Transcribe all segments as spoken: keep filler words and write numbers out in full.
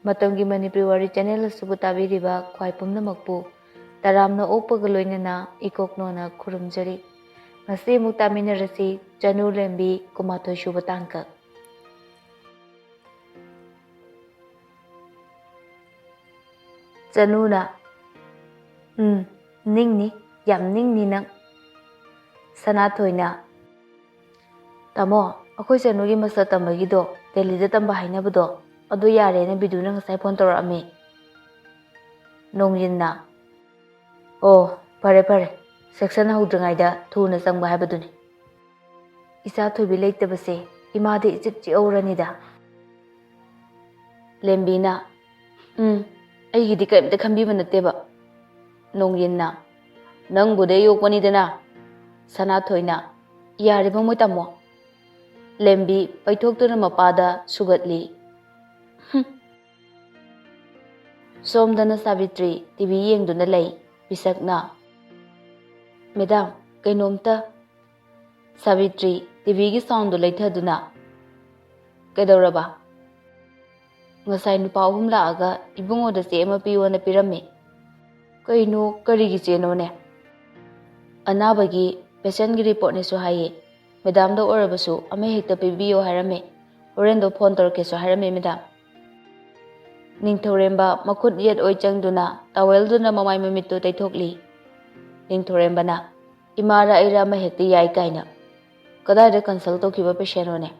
ꯃꯇꯝꯒꯤ ꯃꯅꯤꯄꯨꯔꯤ ꯋꯥꯔꯤ ꯆꯦꯅꯦꯜ ꯑꯁꯤꯕꯨ ꯇꯥꯕꯤꯔꯤꯕ ꯈ꯭ꯋꯥꯏ ꯄꯨꯝꯅꯃꯛꯄꯨ ꯇꯔꯥꯝꯅ ꯑꯣꯛꯄꯒ ꯂꯣꯏꯅꯅ ꯏꯀꯣꯛꯅꯣꯅ ꯈꯨꯔꯨꯝꯖꯔꯤ꯫ ꯉꯁꯤ ꯑꯃꯨꯛ ꯇꯥꯃꯤꯟꯅꯔꯁꯤ ꯆꯅꯨ ꯂꯦꯝꯕꯤ ꯀꯨꯟꯃꯥꯊꯣꯏ ꯁꯨꯕ ꯇꯥꯡꯀꯛ꯫ ꯆꯅꯨꯅ, "ꯎꯝ, ꯅꯤꯡꯅꯤ, ꯌꯥꯝ ꯅꯤꯡꯅꯤ ꯅꯪ꯫" ꯁꯅꯥꯊꯣꯏꯅ, "ꯇꯥꯃꯣ, ꯑꯩꯈꯣꯏ ꯆꯅꯨꯒꯤ ꯃꯁꯇꯔ ꯇꯝꯕꯒꯤꯗꯣ, ꯗꯦꯜꯂꯤꯗ ꯇꯝꯕ ꯍꯥꯏꯅꯕꯗꯣ, ꯑꯗꯨ ꯌꯥꯔꯦꯅ ꯕꯤꯗꯨꯅ ꯉꯁꯥꯏ ꯐꯣꯟ ꯇꯧꯔꯛꯑꯝꯃꯤ꯫" ꯅꯣꯡꯌꯤꯟꯅ, "ꯑꯣ, ꯐꯔꯦ ꯐꯔꯦ, ꯁꯦꯛꯁꯟ ꯍꯧꯗ꯭ꯔꯤꯉꯩꯗ ꯊꯨꯅ ꯆꯪꯕ ꯍꯥꯏꯕꯗꯨꯅꯤ꯫ ꯏꯆꯥ ꯊꯣꯏꯕꯤ ꯂꯩꯇꯕꯁꯦ ꯏꯃꯥꯗꯤ ꯏꯆꯤꯛ ꯆꯤꯛꯍꯧꯔꯅꯤꯗ꯫" ꯂꯦꯝꯕꯤꯅ, "ꯎꯝ, ꯑꯩꯒꯤꯗꯤ ꯀꯔꯤꯝꯇ ꯈꯟꯕꯤꯕ ꯅꯠꯇꯦꯕ꯫" ꯅꯣꯡꯌꯤꯟꯅ, "ꯅꯪꯕꯨꯗꯤ ꯑꯩ ꯌꯣꯛꯄꯅꯤꯗꯅ꯫" ꯁꯅꯥꯊꯣꯏꯅ, "ꯌꯥꯔꯦ ꯃꯃꯣꯏ ꯇꯥꯃꯣ꯫" ꯂꯦꯝꯕꯤ ꯄꯩꯊꯣꯛꯇꯨꯅ ꯃꯄꯥꯗ ꯁꯨꯒꯠꯂꯤ꯫ ꯍꯨꯝ꯫ ꯁꯣꯝꯗꯅ ꯁꯥꯕꯤꯇ꯭ꯔꯤ ꯇꯤꯚꯤ ꯌꯦꯡꯗꯨꯅ ꯂꯩ꯫ ꯄꯤꯁꯛꯅ, "ꯃꯦꯗꯥꯝ, ꯀꯩꯅꯣꯝꯇ꯫" ꯁꯥꯕꯤꯇ꯭ꯔꯤ ꯇꯤꯚꯤꯒꯤ ꯁꯥꯎꯟꯗꯨ ꯂꯩꯊꯗꯨꯅ, "ꯀꯩꯗꯧꯔꯕ?" "ꯉꯁꯥꯏ ꯅꯨꯄꯥ ꯑꯍꯨꯝ ꯂꯥꯛꯑꯒ ꯏꯕꯨꯡꯉꯣꯗ ꯆꯦ ꯑꯃ ꯄꯤꯌꯣꯅ ꯄꯤꯔꯝꯃꯤ꯫" "ꯀꯩꯅꯣ, ꯀꯔꯤꯒꯤ ꯆꯦꯅꯣꯅꯦ?" "ꯑꯅꯥꯕꯒꯤ, ꯄꯦꯁꯦꯟꯒꯤ ꯔꯤꯄꯣꯔꯠꯅꯦꯁꯨ ꯍꯥꯏꯌꯦ꯫ ꯃꯦꯗꯥꯝꯗ ꯑꯣꯏꯔꯕꯁꯨ ꯑꯃ ꯍꯦꯛꯇ ꯄꯤꯕꯤꯌꯣ ꯍꯥꯏꯔꯝꯃꯦ꯫ ꯍꯣꯔꯦꯟꯗꯣ ꯐꯣꯟ ꯇꯧꯔꯛꯀꯦꯁꯨ ꯍꯥꯏꯔꯝꯃꯦ, ꯃꯦꯗꯥꯝ꯫" ꯅꯤꯡꯊꯧꯔꯦꯝꯕ ꯃꯈꯨꯠ ꯌꯦꯠ ꯑꯣꯏ ꯆꯪꯗꯨꯅ ꯇꯥꯋꯦꯜꯗꯨꯅ ꯃꯃꯥꯏ ꯃꯃꯤꯠꯇꯨ ꯇꯩꯊꯣꯛꯂꯤ꯫ ꯅꯤꯡꯊꯧꯔꯦꯝꯕꯅ, "ꯏꯃꯥꯔ ꯑꯩꯔ ꯑꯃ ꯍꯦꯛꯇ ꯌꯥꯏ ꯀꯥꯏꯅ꯫ ꯀꯗꯥꯏꯗ ꯀꯟꯁꯜ ꯇꯧꯈꯤꯕ ꯄꯦꯁꯦꯟꯅꯣꯅꯦ?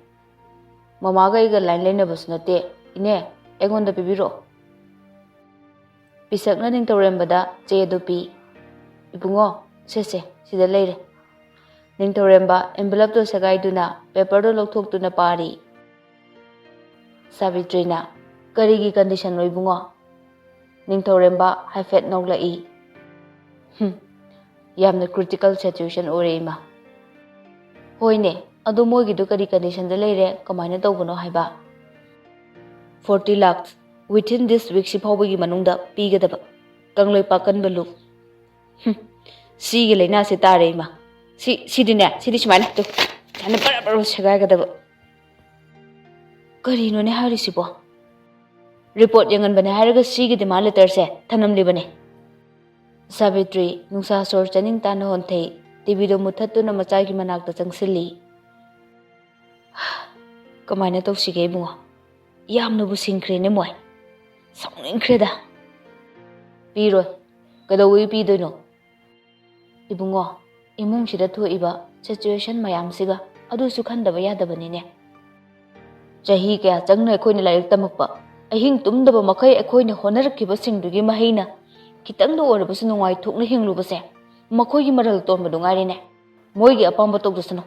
ꯃꯃꯥꯒ ꯑꯩꯒ ꯂꯥꯏꯟ ꯂꯩꯅꯕꯁꯨ ꯅꯠꯇꯦ꯫ ꯏꯅꯦ, ꯑꯩꯉꯣꯟꯗ ꯄꯤꯕꯤꯔꯛꯑꯣ꯫" ꯄꯤꯁꯛꯅ ꯅꯤꯡꯊꯧꯔꯦꯝꯕꯗ ꯆꯦ ꯑꯗꯨ ꯄꯤ꯫ "ꯏꯕꯨꯡꯉꯣ, ꯁꯦ ꯁꯦ, ꯁꯤꯗ ꯂꯩꯔꯦ꯫" ꯅꯤꯡꯊꯧꯔꯦꯝꯕ ꯑꯦꯟꯚꯦꯂꯞꯇꯨ ꯁꯦꯒꯥꯏꯗꯨꯅ ꯄꯦꯄꯔꯗꯨ ꯂꯧꯊꯣꯛꯇꯨꯅ ꯄꯥꯔꯤ꯫ ꯁꯥꯕꯤꯇ꯭ꯔꯤꯅ, "ꯀꯔꯤꯒꯤ ꯀꯟꯗꯤꯁꯟꯅꯣ ꯏꯕꯨꯡꯉꯣ?" ꯅꯤꯡꯊꯧꯔꯦꯝꯕ ꯍꯥꯏꯐꯦꯠ ꯅꯣꯛꯂꯛꯏ꯫ "ꯍꯨꯝ, ꯌꯥꯝꯅ ꯀ꯭ꯔꯤꯇꯤꯀꯦꯜ ꯁꯤꯆꯨꯋꯦꯁꯟ ꯑꯣꯏꯔꯦ ꯏꯃꯥ꯫" "ꯍꯣꯏꯅꯦ, ꯑꯗꯣ ꯃꯣꯏꯒꯤꯗꯨ ꯀꯔꯤ ꯀꯟꯗꯤꯁꯟꯗ ꯂꯩꯔꯦ, ꯀꯃꯥꯏꯅ ꯇꯧꯕꯅꯣ ꯍꯥꯏꯕ?" "Forty lakhs within this week, ꯁꯤ ꯐꯥꯎꯕꯒꯤ ꯃꯅꯨꯡꯗ ꯄꯤꯒꯗꯕ꯫ ꯀꯪꯂꯩꯄꯥꯛ ꯀꯟꯕ ꯂꯨꯞ꯫" "ꯍꯨꯝ, ꯁꯤꯒꯤ ꯂꯥꯏꯅꯥꯁꯦ ꯇꯥꯔꯦ ꯏꯃꯥ꯫ ꯁꯤ, ꯁꯤꯗꯤꯅꯦ, ꯁꯤꯗꯤ ꯁꯨꯃꯥꯏꯅ ꯇꯨ, ꯁꯨꯃꯥꯏꯅ ꯕꯔ ꯕꯔ ꯁꯦꯒꯥꯏꯒꯗꯕ꯫ ꯀꯔꯤꯅꯣꯅꯦ ꯍꯥꯏꯔꯤꯁꯤꯕꯣ?" ꯔꯤꯄꯣꯔꯠ ꯌꯦꯡꯍꯟꯕꯅꯦ ꯍꯥꯏꯔꯒ ꯁꯤꯒꯤ ꯗꯤꯃꯥꯟ ꯂꯦꯇꯔꯁꯦ ꯊꯅꯝꯂꯤꯕꯅꯦ꯫ ꯁꯥꯕꯤꯇ꯭ꯔꯤ ꯅꯨꯡꯁꯥ ꯁꯣꯔ ꯆꯥꯅꯤꯡ ꯇꯥꯅ ꯍꯣꯟꯊꯩ꯫ ꯇꯤꯚꯤꯗꯣ ꯃꯨꯠꯊꯠꯇꯨꯅ ꯃꯆꯥꯒꯤ ꯃꯅꯥꯛꯇ ꯆꯪꯁꯤꯜꯂꯤ꯫ "ꯀꯃꯥꯏꯅ ꯇꯧꯁꯤꯒꯦ ꯏꯕꯨꯡꯉꯣ? ꯌꯥꯝꯅꯕꯨ ꯁꯤꯡꯈ꯭ꯔꯦꯅꯦ ꯃꯣꯏ꯫ ꯁꯥꯎꯅꯤꯡꯈ꯭ꯔꯦꯗ꯫" "ꯄꯤꯔꯣꯏ꯫ ꯀꯩꯗꯧꯕꯒꯤ ꯄꯤꯗꯣꯏꯅꯣ?" "ꯏꯕꯨꯡꯉꯣ, ꯏꯃꯨꯡꯁꯤꯗ ꯊꯣꯛꯏꯕ ꯁꯤꯆꯨꯋꯦꯁꯟ ꯃꯌꯥꯝꯁꯤꯒ ꯑꯗꯨꯁꯨ ꯈꯟꯗꯕ ꯌꯥꯗꯕꯅꯤꯅꯦ꯫ ꯆꯍꯤ ꯀꯌꯥ ꯆꯪꯅ ꯑꯩꯈꯣꯏꯅ ꯂꯥꯏꯔꯤꯛ ꯇꯝꯃꯛꯄ, ꯑꯍꯤꯡ ꯇꯨꯝꯗꯕ ꯃꯈꯩ ꯑꯩꯈꯣꯏꯅ ꯍꯣꯠꯅꯔꯛꯈꯤꯕꯁꯤꯡꯗꯨꯒꯤ ꯃꯍꯩꯅ ꯈꯤꯇꯪꯗ ꯑꯣꯏꯔꯕꯁꯨ ꯅꯨꯡꯉꯥꯏꯊꯣꯛꯅ ꯍꯤꯡꯂꯨꯕꯁꯦ ꯃꯈꯣꯏꯒꯤ ꯃꯔꯜ ꯇꯣꯟꯕꯗꯨ ꯉꯥꯏꯔꯦꯅꯦ꯫ ꯃꯣꯏꯒꯤ ꯑꯄꯥꯝꯕ ꯇꯧꯖꯁꯅꯨ꯫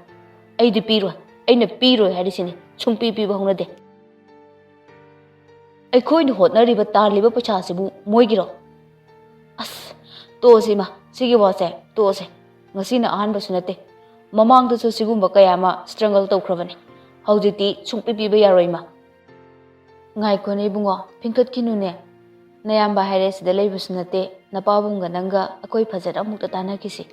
ꯑꯩꯗꯤ ꯄꯤꯔꯣꯏ꯫ ꯑꯩꯅ ꯄꯤꯔꯣꯏ ꯍꯥꯏꯔꯤꯁꯤꯅꯤ꯫ ꯁꯨꯡꯄꯤ ꯄꯤꯕ ꯍꯧꯅꯗꯦ꯫ ꯑꯩꯈꯣꯏꯅ ꯍꯣꯠꯅꯔꯤꯕ, ꯇꯥꯜꯂꯤꯕ ꯄꯩꯁꯥꯁꯤꯕꯨ ꯃꯣꯏꯒꯤꯔꯣ? ꯑꯁ, ꯇꯣꯛꯑꯁꯤ ꯏꯃꯥ, ꯁꯤꯒꯤ ꯋꯥꯁꯦ ꯇꯣꯛꯑꯁꯦ꯫ ꯉꯁꯤꯅ ꯑꯍꯥꯟꯕꯁꯨ ꯅꯠꯇꯦ꯫ ꯃꯃꯥꯡꯗꯁꯨ ꯁꯤꯒꯨꯝꯕ ꯀꯌꯥ ꯑꯃ ꯁ꯭ꯇ꯭ꯔꯒꯜ ꯇꯧꯈ꯭ꯔꯕꯅꯤ꯫ ꯍꯧꯖꯤꯛꯇꯤ ꯁꯨꯡꯄꯤ ꯄꯤꯕ ꯌꯥꯔꯣꯏ ꯏꯃꯥ꯫" "ꯉꯥꯏꯈꯣꯅꯦ ꯏꯕꯨꯡꯉꯣ, ꯐꯤꯡꯀꯠꯈꯤꯅꯨꯅꯦ꯫ ꯅꯌꯥꯝꯕ ꯍꯥꯏꯔꯦ ꯁꯤꯗ ꯂꯩꯕꯁꯨ ꯅꯠꯇꯦ, ꯅꯄꯥꯕꯨꯡꯒ ꯅꯪꯒ ꯑꯩꯈꯣꯏ ꯐꯖꯅ ꯑꯃꯨꯛꯇ ꯇꯥꯟꯅꯈꯤꯁꯤ꯫"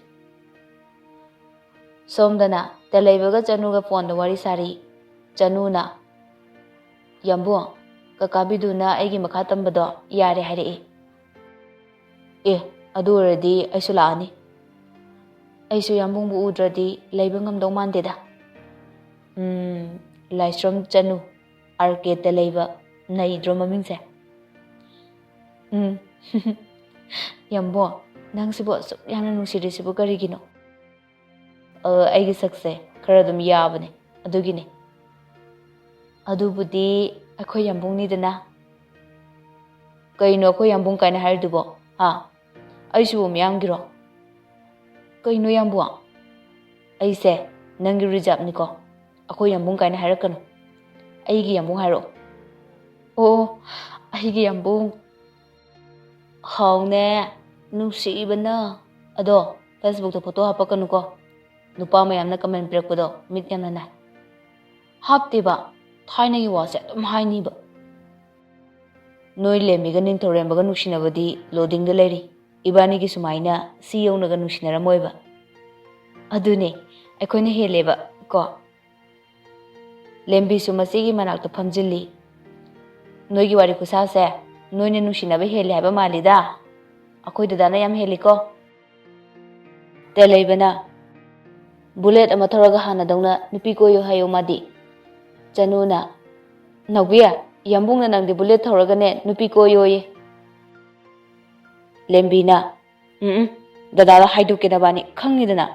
ꯁꯣꯝꯗꯅ ꯇꯦꯂꯩꯕꯒ ꯆꯅꯨꯒ ꯐꯣꯟꯗ ꯋꯥꯔꯤ ꯁꯥꯔꯤ꯫ ꯆꯅꯨꯅ, "ꯌꯥꯝꯕꯨꯡ, ꯀꯀꯥ ꯕꯤꯗꯨꯅ ꯑꯩꯒꯤ ꯃꯈꯥ ꯇꯝꯕꯗꯣ ꯌꯥꯔꯦ ꯍꯥꯏꯔꯛꯏ꯫" "ꯑꯦ, ꯑꯗꯨ ꯑꯣꯏꯔꯗꯤ ꯑꯩꯁꯨ ꯂꯥꯛꯑꯅꯤ꯫" "ꯑꯩꯁꯨ ꯌꯥꯝꯕꯨꯡꯕꯨ ꯎꯗ꯭ꯔꯗꯤ ꯂꯩꯕ ꯉꯝꯗꯧ ꯃꯥꯟꯗꯦꯗ꯫" "ꯎꯝ, ꯂꯥꯏꯁ꯭ꯔꯝ ꯆꯅꯨ, ꯑꯥꯔ ꯀꯦꯗ ꯂꯩꯕ, ꯅꯩꯗ꯭ꯔꯣ ꯃꯃꯤꯡꯁꯦ?" "ꯎꯝ꯫" "ꯌꯥꯝꯕꯨꯡ, ꯅꯪꯁꯤꯕꯨ ꯑꯁꯨꯛ ꯌꯥꯝꯅ ꯅꯨꯡꯁꯤꯔꯤꯁꯤꯕꯨ ꯀꯔꯤꯒꯤꯅꯣ?" "ꯑ, ꯑꯩꯒꯤ ꯁꯛꯁꯦ ꯈꯔ ꯑꯗꯨꯝ ꯌꯥꯕꯅꯦ, ꯑꯗꯨꯒꯤꯅꯦ꯫" "ꯑꯗꯨꯕꯨꯗꯤ ꯑꯩꯈꯣꯏ ꯌꯥꯝꯕꯨꯡꯅꯤꯗꯅ꯫" "ꯀꯩꯅꯣ ꯑꯩꯈꯣꯏ ꯌꯥꯝꯕꯨꯡ ꯀꯥꯏꯅ ꯍꯥꯏꯔꯤꯗꯨꯕꯣ? ꯍꯥ? ꯑꯩꯁꯤꯕꯨ ꯃꯤꯌꯥꯝꯒꯤꯔꯣ?" "ꯀꯩꯅꯣ ꯌꯥꯝꯕꯨꯡ? ꯑꯩꯁꯦ ꯅꯪꯒꯤ ꯔꯤꯖꯥꯕꯅꯤꯀꯣ꯫ ꯑꯩꯈꯣꯏ ꯌꯥꯝꯕꯨꯡ ꯀꯥꯏꯅ ꯍꯥꯏꯔꯛꯀꯅꯨ꯫ ꯑꯩꯒꯤ ꯌꯥꯝꯕꯨꯡ ꯍꯥꯏꯔꯛꯑꯣ꯫" "ꯑꯣ, ꯑꯩꯒꯤ ꯌꯥꯝꯕꯨꯡ꯫ ꯍꯥꯎꯅꯦ, ꯅꯨꯡꯁꯤꯕꯅ꯫ ꯑꯗꯣ Facebook-ꯇ ꯐꯣꯇꯣ ꯍꯥꯞꯄꯛꯀꯅꯨꯀꯣ꯫ ꯅꯨꯄꯥ ꯃꯌꯥꯝꯅ ꯀꯃꯦꯟ ꯄꯤꯔꯛꯄꯗꯣ ꯃꯤꯠ ꯌꯥꯝꯅ ꯅꯥꯏ꯫" "ꯍꯥꯞꯇꯦꯕ, ꯊꯥꯏꯅꯒꯤ ꯋꯥꯁꯦ ꯑꯗꯨꯝ ꯍꯥꯏꯅꯤꯕ꯫" "ꯅꯣꯏ ꯂꯦꯝꯕꯤꯒ ꯅꯤꯡꯊꯧꯔꯦꯝꯕꯒ ꯅꯨꯡꯁꯤꯅꯕꯗꯤ ꯂꯣꯗꯤꯡꯗ ꯂꯩꯔꯤ꯫ ꯏꯕꯥꯅꯤꯒꯤ ꯁꯨꯃꯥꯏꯅ ꯁꯤ ꯌꯧꯅꯒ ꯅꯨꯡꯁꯤꯅꯔꯝꯃꯣꯏꯕ꯫" "ꯑꯗꯨꯅꯦ, ꯑꯩꯈꯣꯏꯅ ꯍꯦꯜꯂꯦꯕ ꯀꯣ꯫" ꯂꯦꯝꯕꯤꯁꯨ ꯃꯆꯦꯒꯤ ꯃꯅꯥꯛꯇ ꯐꯝꯖꯤꯜꯂꯤ꯫ ꯅꯣꯏꯒꯤ ꯋꯥꯔꯤ ꯈꯨꯁꯥꯁꯦ ꯅꯣꯏꯅ ꯅꯨꯡꯁꯤꯅꯕ ꯍꯦꯜꯂꯤ ꯍꯥꯏꯕ ꯃꯥꯜꯂꯤꯗ꯫ ꯑꯩꯈꯣꯏ ꯗꯗꯥꯅ ꯌꯥꯝ ꯍꯦꯜꯂꯤꯀꯣ꯫ ꯇꯦꯂꯩꯕꯅ, "ꯕꯨꯂꯦꯠ ꯑꯃ ꯊꯧꯔꯒ ꯍꯥꯟꯅꯗꯧꯅ ꯅꯨꯄꯤ ꯀꯣꯏꯌꯨ ꯍꯥꯏꯌꯨ ꯃꯥꯗꯤ"꯫ ꯆꯅꯨꯅ, "ꯅꯥꯎꯕꯤ, ꯌꯥꯝꯕꯨꯡꯅ ꯅꯪꯗꯤ ꯕꯨꯂꯦꯠ ꯊꯧꯔꯒꯅꯦ ꯅꯨꯄꯤ ꯀꯣꯏꯌꯣꯌꯦ"꯫ ꯂꯦꯝꯕꯤꯅ, "ꯎꯝ ꯎꯝ, ꯗꯗꯥꯗ ꯍꯥꯏꯗꯣꯛꯀꯦ ꯅꯕꯥꯅꯤ, ꯈꯪꯉꯤꯗꯅ"꯫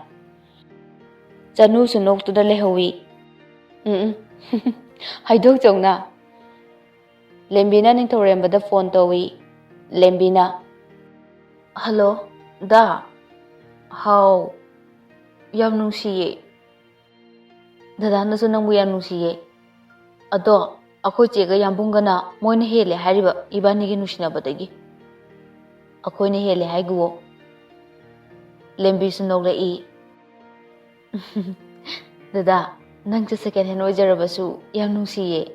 ꯆꯅꯨꯁꯨ ꯅꯣꯛꯇꯨꯅ ꯂꯩꯍꯧꯋꯤ꯫ "ꯎꯝ ꯎꯝ, ꯍꯥꯏꯗꯣꯛꯆꯧꯅ"꯫ ꯂꯦꯝꯕꯤꯅ ꯅꯤꯡꯊꯧꯔꯦꯝꯕꯗ ꯐꯣꯟ ꯇꯧꯏ꯫ ꯂꯦꯝꯕꯤꯅ, "ꯍꯜꯂꯣ, ꯗꯥ꯫ ꯍꯥꯎ, ꯌꯥꯝ ꯅꯨꯡꯁꯤꯌꯦ꯫ ꯗꯗꯥꯅꯁꯨ ꯅꯪꯕꯨ ꯌꯥꯝ ꯅꯨꯡꯁꯤꯌꯦ꯫ ꯑꯗꯣ ꯑꯩꯈꯣꯏ ꯆꯦꯒ ꯌꯥꯝꯕꯨꯡꯒꯅ ꯃꯣꯏꯅ ꯍꯦꯜꯂꯦ ꯍꯥꯏꯔꯤꯕ ꯏꯕꯥꯅꯤꯒꯤ ꯅꯨꯡꯁꯤꯅꯕꯗꯒꯤ꯫ ꯑꯩꯈꯣꯏꯅ ꯍꯦꯜꯂꯦ ꯍꯥꯏꯒꯨꯋꯣ"꯫ ꯂꯦꯝꯕꯤꯁꯨ ꯅꯣꯛꯂꯛꯏ꯫ "ꯗꯗꯥ, ꯅꯪꯁꯦ ꯁꯦꯀꯦꯟ ꯍꯦꯟ ꯑꯣꯏꯖꯔꯕꯁꯨ ꯌꯥꯝ ꯅꯨꯡꯁꯤꯌꯦ꯫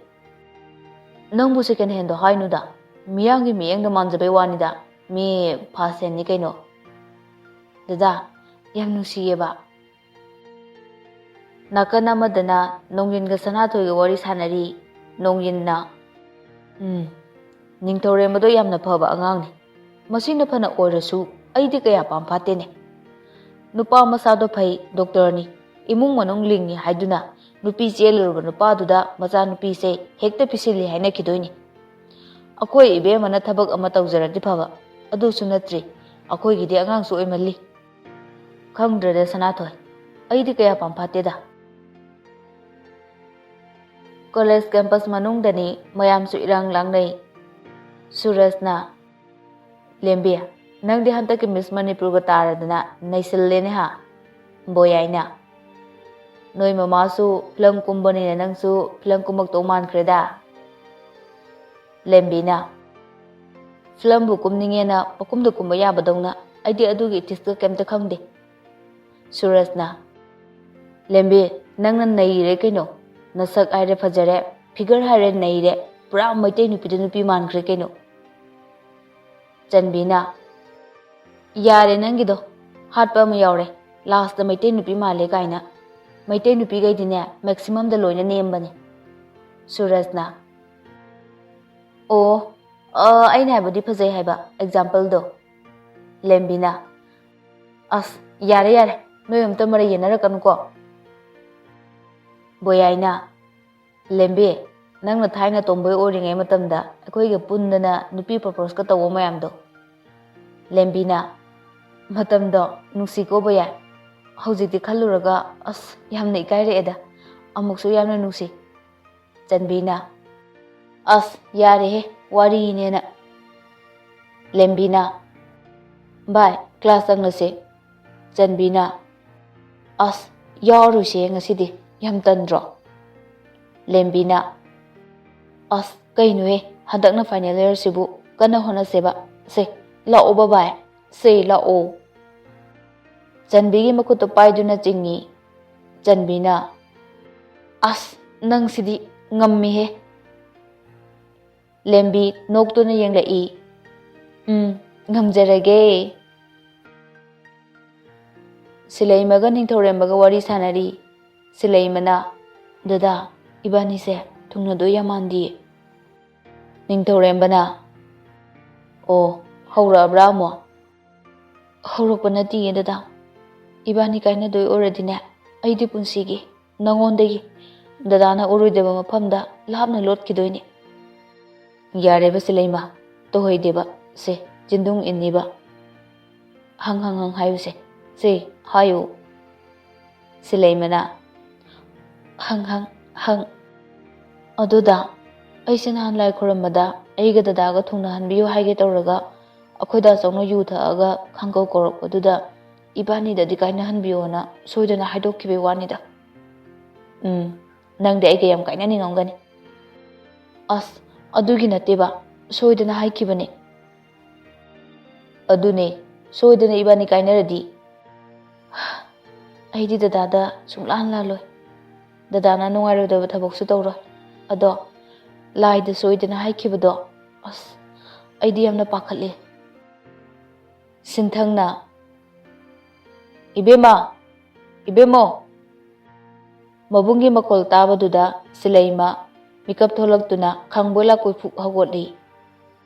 ꯅꯪꯕꯨ ꯁꯦꯀꯦꯟ ꯍꯦꯟꯗꯣ ꯍꯥꯏꯅꯨꯗ, ꯃꯤꯌꯥꯝꯒꯤ ꯃꯤꯠꯌꯦꯡꯗ ꯃꯥꯟꯖꯕꯩ ꯋꯥꯅꯤꯗ, ꯃꯤ ꯐꯥꯔꯁ ꯍꯦꯟꯅꯤ ꯀꯩꯅꯣ"꯫ ꯗꯗꯥ, ꯌꯥꯝ ꯅꯨꯡꯁꯤꯌꯦꯕ꯫ ꯅꯥꯀꯟ ꯑꯃꯗꯅ ꯅꯣꯡꯌꯤꯟꯒ ꯁꯅꯥꯊꯣꯏꯒ ꯋꯥꯔꯤ ꯁꯥꯟꯅꯔꯤ꯫ ꯅꯣꯡꯌꯤꯟꯅ, "ꯎꯝ, ꯅꯤꯡꯊꯧꯔꯦꯝꯕꯗꯣ ꯌꯥꯝꯅ ꯐꯕ ꯑꯉꯥꯡꯅꯤ꯫ ꯃꯁꯤꯅ ꯐꯅ ꯑꯣꯏꯔꯁꯨ ꯑꯩꯗꯤ ꯀꯌꯥ ꯄꯥꯝ ꯐꯥꯠꯇꯦꯅꯦ꯫ ꯅꯨꯄꯥ ꯃꯁꯥꯗꯣ ꯐꯩ, ꯗꯣꯛꯇꯔꯅꯤ, ꯏꯃꯨꯡ ꯃꯅꯨꯡ ꯂꯤꯡꯉꯤ ꯍꯥꯏꯗꯨꯅ ꯅꯨꯄꯤ ꯆꯦꯜꯂꯨꯔꯕ ꯅꯨꯄꯥꯗꯨꯗ ꯃꯆꯥꯅꯨꯄꯤꯁꯦ ꯍꯦꯛꯇ ꯄꯤꯁꯤꯜꯂꯤ ꯍꯥꯏꯅꯈꯤꯗꯣꯏꯅꯤ꯫ ꯑꯩꯈꯣꯏ ꯏꯕꯦꯝꯃꯅ ꯊꯕꯛ ꯑꯃ ꯇꯧꯖꯔꯗꯤ ꯐꯕ, ꯑꯗꯨꯁꯨ ꯅꯠꯇ꯭ꯔꯤ, ꯑꯩꯈꯣꯏꯒꯤꯗꯤ ꯑꯉꯥꯡꯁꯨ ꯑꯣꯏꯃꯜꯂꯤ꯫ ꯈꯪꯗ꯭ꯔꯦꯗ ꯁꯅꯥꯊꯣꯏ, ꯑꯩꯗꯤ ꯀꯌꯥ ꯄꯥꯝ ꯐꯥꯠꯇꯦꯗ"꯫ ꯀꯣꯂꯦꯖ ꯀꯦꯝꯄꯁ ꯃꯅꯨꯡꯗꯅꯤ, ꯃꯌꯥꯝꯁꯨ ꯏꯔꯥꯡ ꯂꯥꯡꯅꯩ꯫ ꯁꯨꯔꯖꯅ, "ꯂꯦꯝꯕꯤ, ꯅꯪꯗꯤ ꯍꯟꯗꯛꯀꯤ ꯃꯤꯁ ꯃꯅꯤꯄꯨꯔꯒ ꯇꯥꯔꯗꯅ ꯅꯩꯁꯤꯜꯂꯦꯅꯦ ꯍꯥ"꯫ ꯕꯣꯌꯥꯏꯅ, "ꯅꯣꯏ ꯃꯃꯥꯁꯨ ꯐꯤꯂꯝ ꯀꯨꯝꯕꯅꯤꯅ ꯅꯪꯁꯨ ꯐꯤꯂꯝ ꯀꯨꯝꯃꯛꯇꯧ ꯃꯥꯟꯈ꯭ꯔꯦꯗ"꯫ ꯂꯦꯝꯕꯤꯅ, "ꯐꯤꯂꯝꯕꯨ ꯀꯨꯝꯅꯤꯡꯉꯦꯅ ꯄꯀꯨꯝꯗ ꯀꯨꯝꯕ ꯌꯥꯕꯗꯧꯅ, ꯑꯩꯗꯤ ꯑꯗꯨꯒꯤ ꯏꯊꯤꯛꯁꯀ ꯀꯩꯝꯇ ꯈꯪꯗꯦ"꯫ ꯁꯨꯔꯖꯅ, "ꯂꯦꯝꯕꯤ, ꯅꯪꯅ ꯅꯩꯔꯦ ꯀꯩꯅꯣ꯫ ꯅꯁꯛ ꯍꯥꯏꯔꯦ ꯐꯖꯔꯦ, ꯐꯤꯒꯔ ꯍꯥꯏꯔꯦ ꯅꯩꯔꯦ, ꯄꯨꯔꯥ ꯃꯩꯇꯩ ꯅꯨꯄꯤꯗ ꯅꯨꯄꯤ ꯃꯥꯟꯈ꯭ꯔꯦ ꯀꯩꯅꯣ"꯫ ꯆꯟꯕꯤꯅ, "ꯌꯥꯔꯦ ꯅꯪꯒꯤꯗꯣ, ꯍꯥꯠꯄ ꯑꯃ ꯌꯥꯎꯔꯦ, ꯂꯥꯁꯇ ꯃꯩꯇꯩ ꯅꯨꯄꯤ ꯃꯥꯜꯂꯦ ꯀꯥꯏꯅ꯫ ꯃꯩꯇꯩ ꯅꯨꯄꯤꯈꯩꯗꯤꯅꯦ ꯃꯦꯛꯁꯤꯃꯝꯗ ꯂꯣꯏꯅ ꯅꯦꯝꯕꯅꯦ"꯫ ꯁꯨꯔꯖꯅ, ꯑꯣ, ꯑ, ꯑꯩꯅ ꯍꯥꯏꯕꯗꯤ ꯐꯖꯩ ꯍꯥꯏꯕ, ꯑꯦꯛꯖꯥꯝꯄꯜꯗꯣ꯫ ꯂꯦꯝꯕꯤꯅ, "ꯑꯁ, ꯌꯥꯔꯦ, ꯌꯥꯔꯦ, ꯅꯣꯏ ꯑꯝꯇ ꯃꯔꯩ ꯌꯦꯟꯅꯔꯛꯀꯅꯨꯀꯣ꯫" ꯕꯣꯌꯥꯏꯅ, "ꯂꯦꯝꯕꯤ, ꯅꯪꯅ ꯊꯥꯏꯅ ꯇꯣꯝꯕꯣꯏ ꯑꯣꯏꯔꯤꯉꯩ ꯃꯇꯝꯗ ꯑꯩꯈꯣꯏꯒ ꯄꯨꯟꯗꯅ ꯅꯨꯄꯤ ꯄ꯭ꯔꯄꯣꯁꯀ ꯇꯧꯕ ꯃꯌꯥꯝꯗꯣ꯫" ꯂꯦꯝꯕꯤꯅ, "ꯃꯇꯝꯗꯣ ꯅꯨꯡꯁꯤꯀꯣ ꯕꯣꯌꯥꯏ꯫ ꯍꯧꯖꯤꯛꯇꯤ ꯈꯜꯂꯨꯔꯒ ꯑꯁ, ꯌꯥꯝꯅ ꯏꯀꯥꯏꯔꯛꯑꯦꯗ꯫ ꯑꯃꯨꯛꯁꯨ ꯌꯥꯝꯅ ꯅꯨꯡꯁꯤ꯫" ꯆꯟꯕꯤꯅ, "ꯑꯁ, ꯌꯥꯔꯦꯍꯦ, ꯋꯥꯔꯤꯅꯦꯅ꯫" ꯂꯦꯝꯕꯤꯅ, "ꯚꯥꯏ, ꯀ꯭ꯂꯥꯁ ꯆꯪꯂꯁꯦ꯫" ꯆꯟꯕꯤꯅ, "ꯑꯁ, ꯌꯥꯎꯔꯣꯏꯁꯦ ꯉꯁꯤꯗꯤ, ꯌꯥꯝ ꯇꯟꯗ꯭ꯔꯣ?" ꯂꯦꯝꯕꯤꯅ, "ꯑꯁ, ꯀꯩꯅꯣꯍꯦ, ꯍꯟꯗꯛꯅ ꯐꯥꯏꯅꯦꯜ ꯌꯔꯁꯤꯕꯨ ꯀꯟꯅ ꯍꯣꯠꯅꯁꯦꯕ꯫ ꯁꯦ, ꯂꯥꯛꯑꯣꯕ ꯚꯥꯏ, ꯁꯦ, ꯂꯥꯛꯑꯣ꯫" ꯆꯟꯕꯤꯒꯤ ꯃꯈꯨꯠꯇꯨ ꯄꯥꯏꯗꯨꯅ ꯆꯤꯡꯏ꯫ ꯆꯟꯕꯤꯅ, "ꯑꯁ, ꯅꯪꯁꯤꯗꯤ ꯉꯝꯃꯤꯍꯦ꯫" ꯂꯦꯝꯕꯤ ꯅꯣꯛꯇꯨꯅ ꯌꯦꯡꯂꯛꯏ꯫ "ꯎꯝ, ꯉꯝꯖꯔꯒꯦ꯫" ꯁꯤꯂꯩꯃꯒ ꯅꯤꯡꯊꯧꯔꯦꯝꯕꯒ ꯋꯥꯔꯤ ꯁꯥꯟꯅꯔꯤ꯫ ꯁꯤꯂꯩꯃꯅ, "ꯗꯗꯥ, ꯏꯕꯥꯅꯤꯁꯦ ꯊꯨꯡꯅꯗꯣꯏ ꯌꯥꯝ ꯃꯥꯟꯗꯤꯌꯦ꯫" ꯅꯤꯡꯊꯧꯔꯦꯝꯕꯅ, "ꯑꯣ, ꯍꯧꯔꯛꯑꯕ꯭ꯔꯥ ꯑꯃꯨꯛ?" "ꯍꯧꯔꯛꯄ ꯅꯠꯇꯤꯌꯦ ꯗꯗꯥ꯫ ꯏꯕꯥꯅꯤ ꯀꯥꯏꯅꯗꯣꯏ ꯑꯣꯏꯔꯗꯤꯅꯦ, ꯑꯩꯗꯤ ꯄꯨꯟꯁꯤꯒꯤ ꯅꯉꯣꯟꯗꯒꯤ ꯗꯗꯥꯅ ꯎꯔꯣꯏꯗꯕ ꯃꯐꯝꯗ ꯂꯥꯞꯅ ꯂꯣꯠꯈꯤꯗꯣꯏꯅꯦ꯫" "ꯌꯥꯔꯦꯕ ꯁꯤꯂꯩꯃ, ꯇꯧꯍꯩꯗꯦꯕ꯫ ꯁꯦ, ꯆꯤꯟꯗꯨꯡ ꯏꯟꯅꯤꯕ꯫ ꯍꯪ ꯍꯪ ꯍꯪ ꯍꯥꯏꯌꯨꯁꯦ꯫ ꯁꯦ, ꯍꯥꯏꯌꯨ꯫" ꯁꯤꯂꯩꯃꯅ, "ꯍꯪ ꯍꯪ ꯍꯪ꯫ ꯑꯗꯨꯗ ꯑꯩꯁꯦ ꯅꯍꯥꯟ ꯂꯥꯏ ꯈꯨꯔꯝꯕꯗ ꯑꯩꯒ ꯗꯗꯥꯒ ꯊꯨꯡꯅꯍꯟꯕꯤꯌꯨ ꯍꯥꯏꯒꯦ ꯇꯧꯔꯒ ꯑꯩꯈꯣꯏ ꯗꯥ ꯆꯧꯅ ꯌꯨ ꯊꯛꯑꯒ ꯈꯥꯡꯒꯧ ꯀꯧꯔꯛꯄꯗꯨꯗ ꯏꯕꯥꯅꯤꯗꯗꯤ ꯀꯥꯏꯅꯍꯟꯕꯤꯌꯣꯅ ꯁꯣꯏꯗꯅ ꯍꯥꯏꯗꯣꯛꯈꯤꯕꯩ ꯋꯥꯅꯤꯗ꯫" "ꯎꯝ, ꯅꯪꯗꯤ ꯑꯩꯒ ꯌꯥꯝ ꯀꯥꯏꯅꯅꯤꯡꯉꯝꯒꯅꯤ꯫" "ꯑꯁ, ꯑꯗꯨꯒꯤ ꯅꯠꯇꯦꯕ, ꯁꯣꯏꯗꯅ ꯍꯥꯏꯈꯤꯕꯅꯦ꯫" "ꯑꯗꯨꯅꯦ, ꯁꯣꯏꯗꯅ ꯏꯕꯥꯅꯤ ꯀꯥꯏꯅꯔꯗꯤ?" "ꯑꯩꯗꯤ ꯗꯗꯥꯗ ꯁꯨꯡꯂꯥꯟ ꯂꯥꯜꯂꯣꯏ꯫ ꯗꯗꯥꯅ ꯅꯨꯡꯉꯥꯏꯔꯣꯏꯗꯕ ꯊꯕꯛꯁꯨ ꯇꯧꯔꯣꯏ꯫ ꯑꯗꯣ ꯂꯥꯏꯗ ꯁꯣꯏꯗꯅ ꯍꯥꯏꯈꯤꯕꯗꯣ, ꯑꯁ, ꯑꯩꯗꯤ ꯌꯥꯝꯅ ꯄꯥꯈꯠꯂꯦ꯫" ꯁꯤꯟꯊꯪꯅ, "ꯏꯕꯦꯝꯃ, ꯏꯕꯦꯝꯃꯣ!" ꯃꯕꯨꯡꯒꯤ ꯃꯈꯣꯜ ꯇꯥꯕꯗꯨꯗ ꯁꯤꯂꯩꯃ, ꯃꯤꯀꯞ ꯊꯣꯛꯂꯛꯇꯨꯅ ꯈꯪꯕꯣꯏ ꯂꯥꯛꯄꯣꯏ ꯐꯨꯛ ꯍꯧꯒꯠꯂꯤ꯫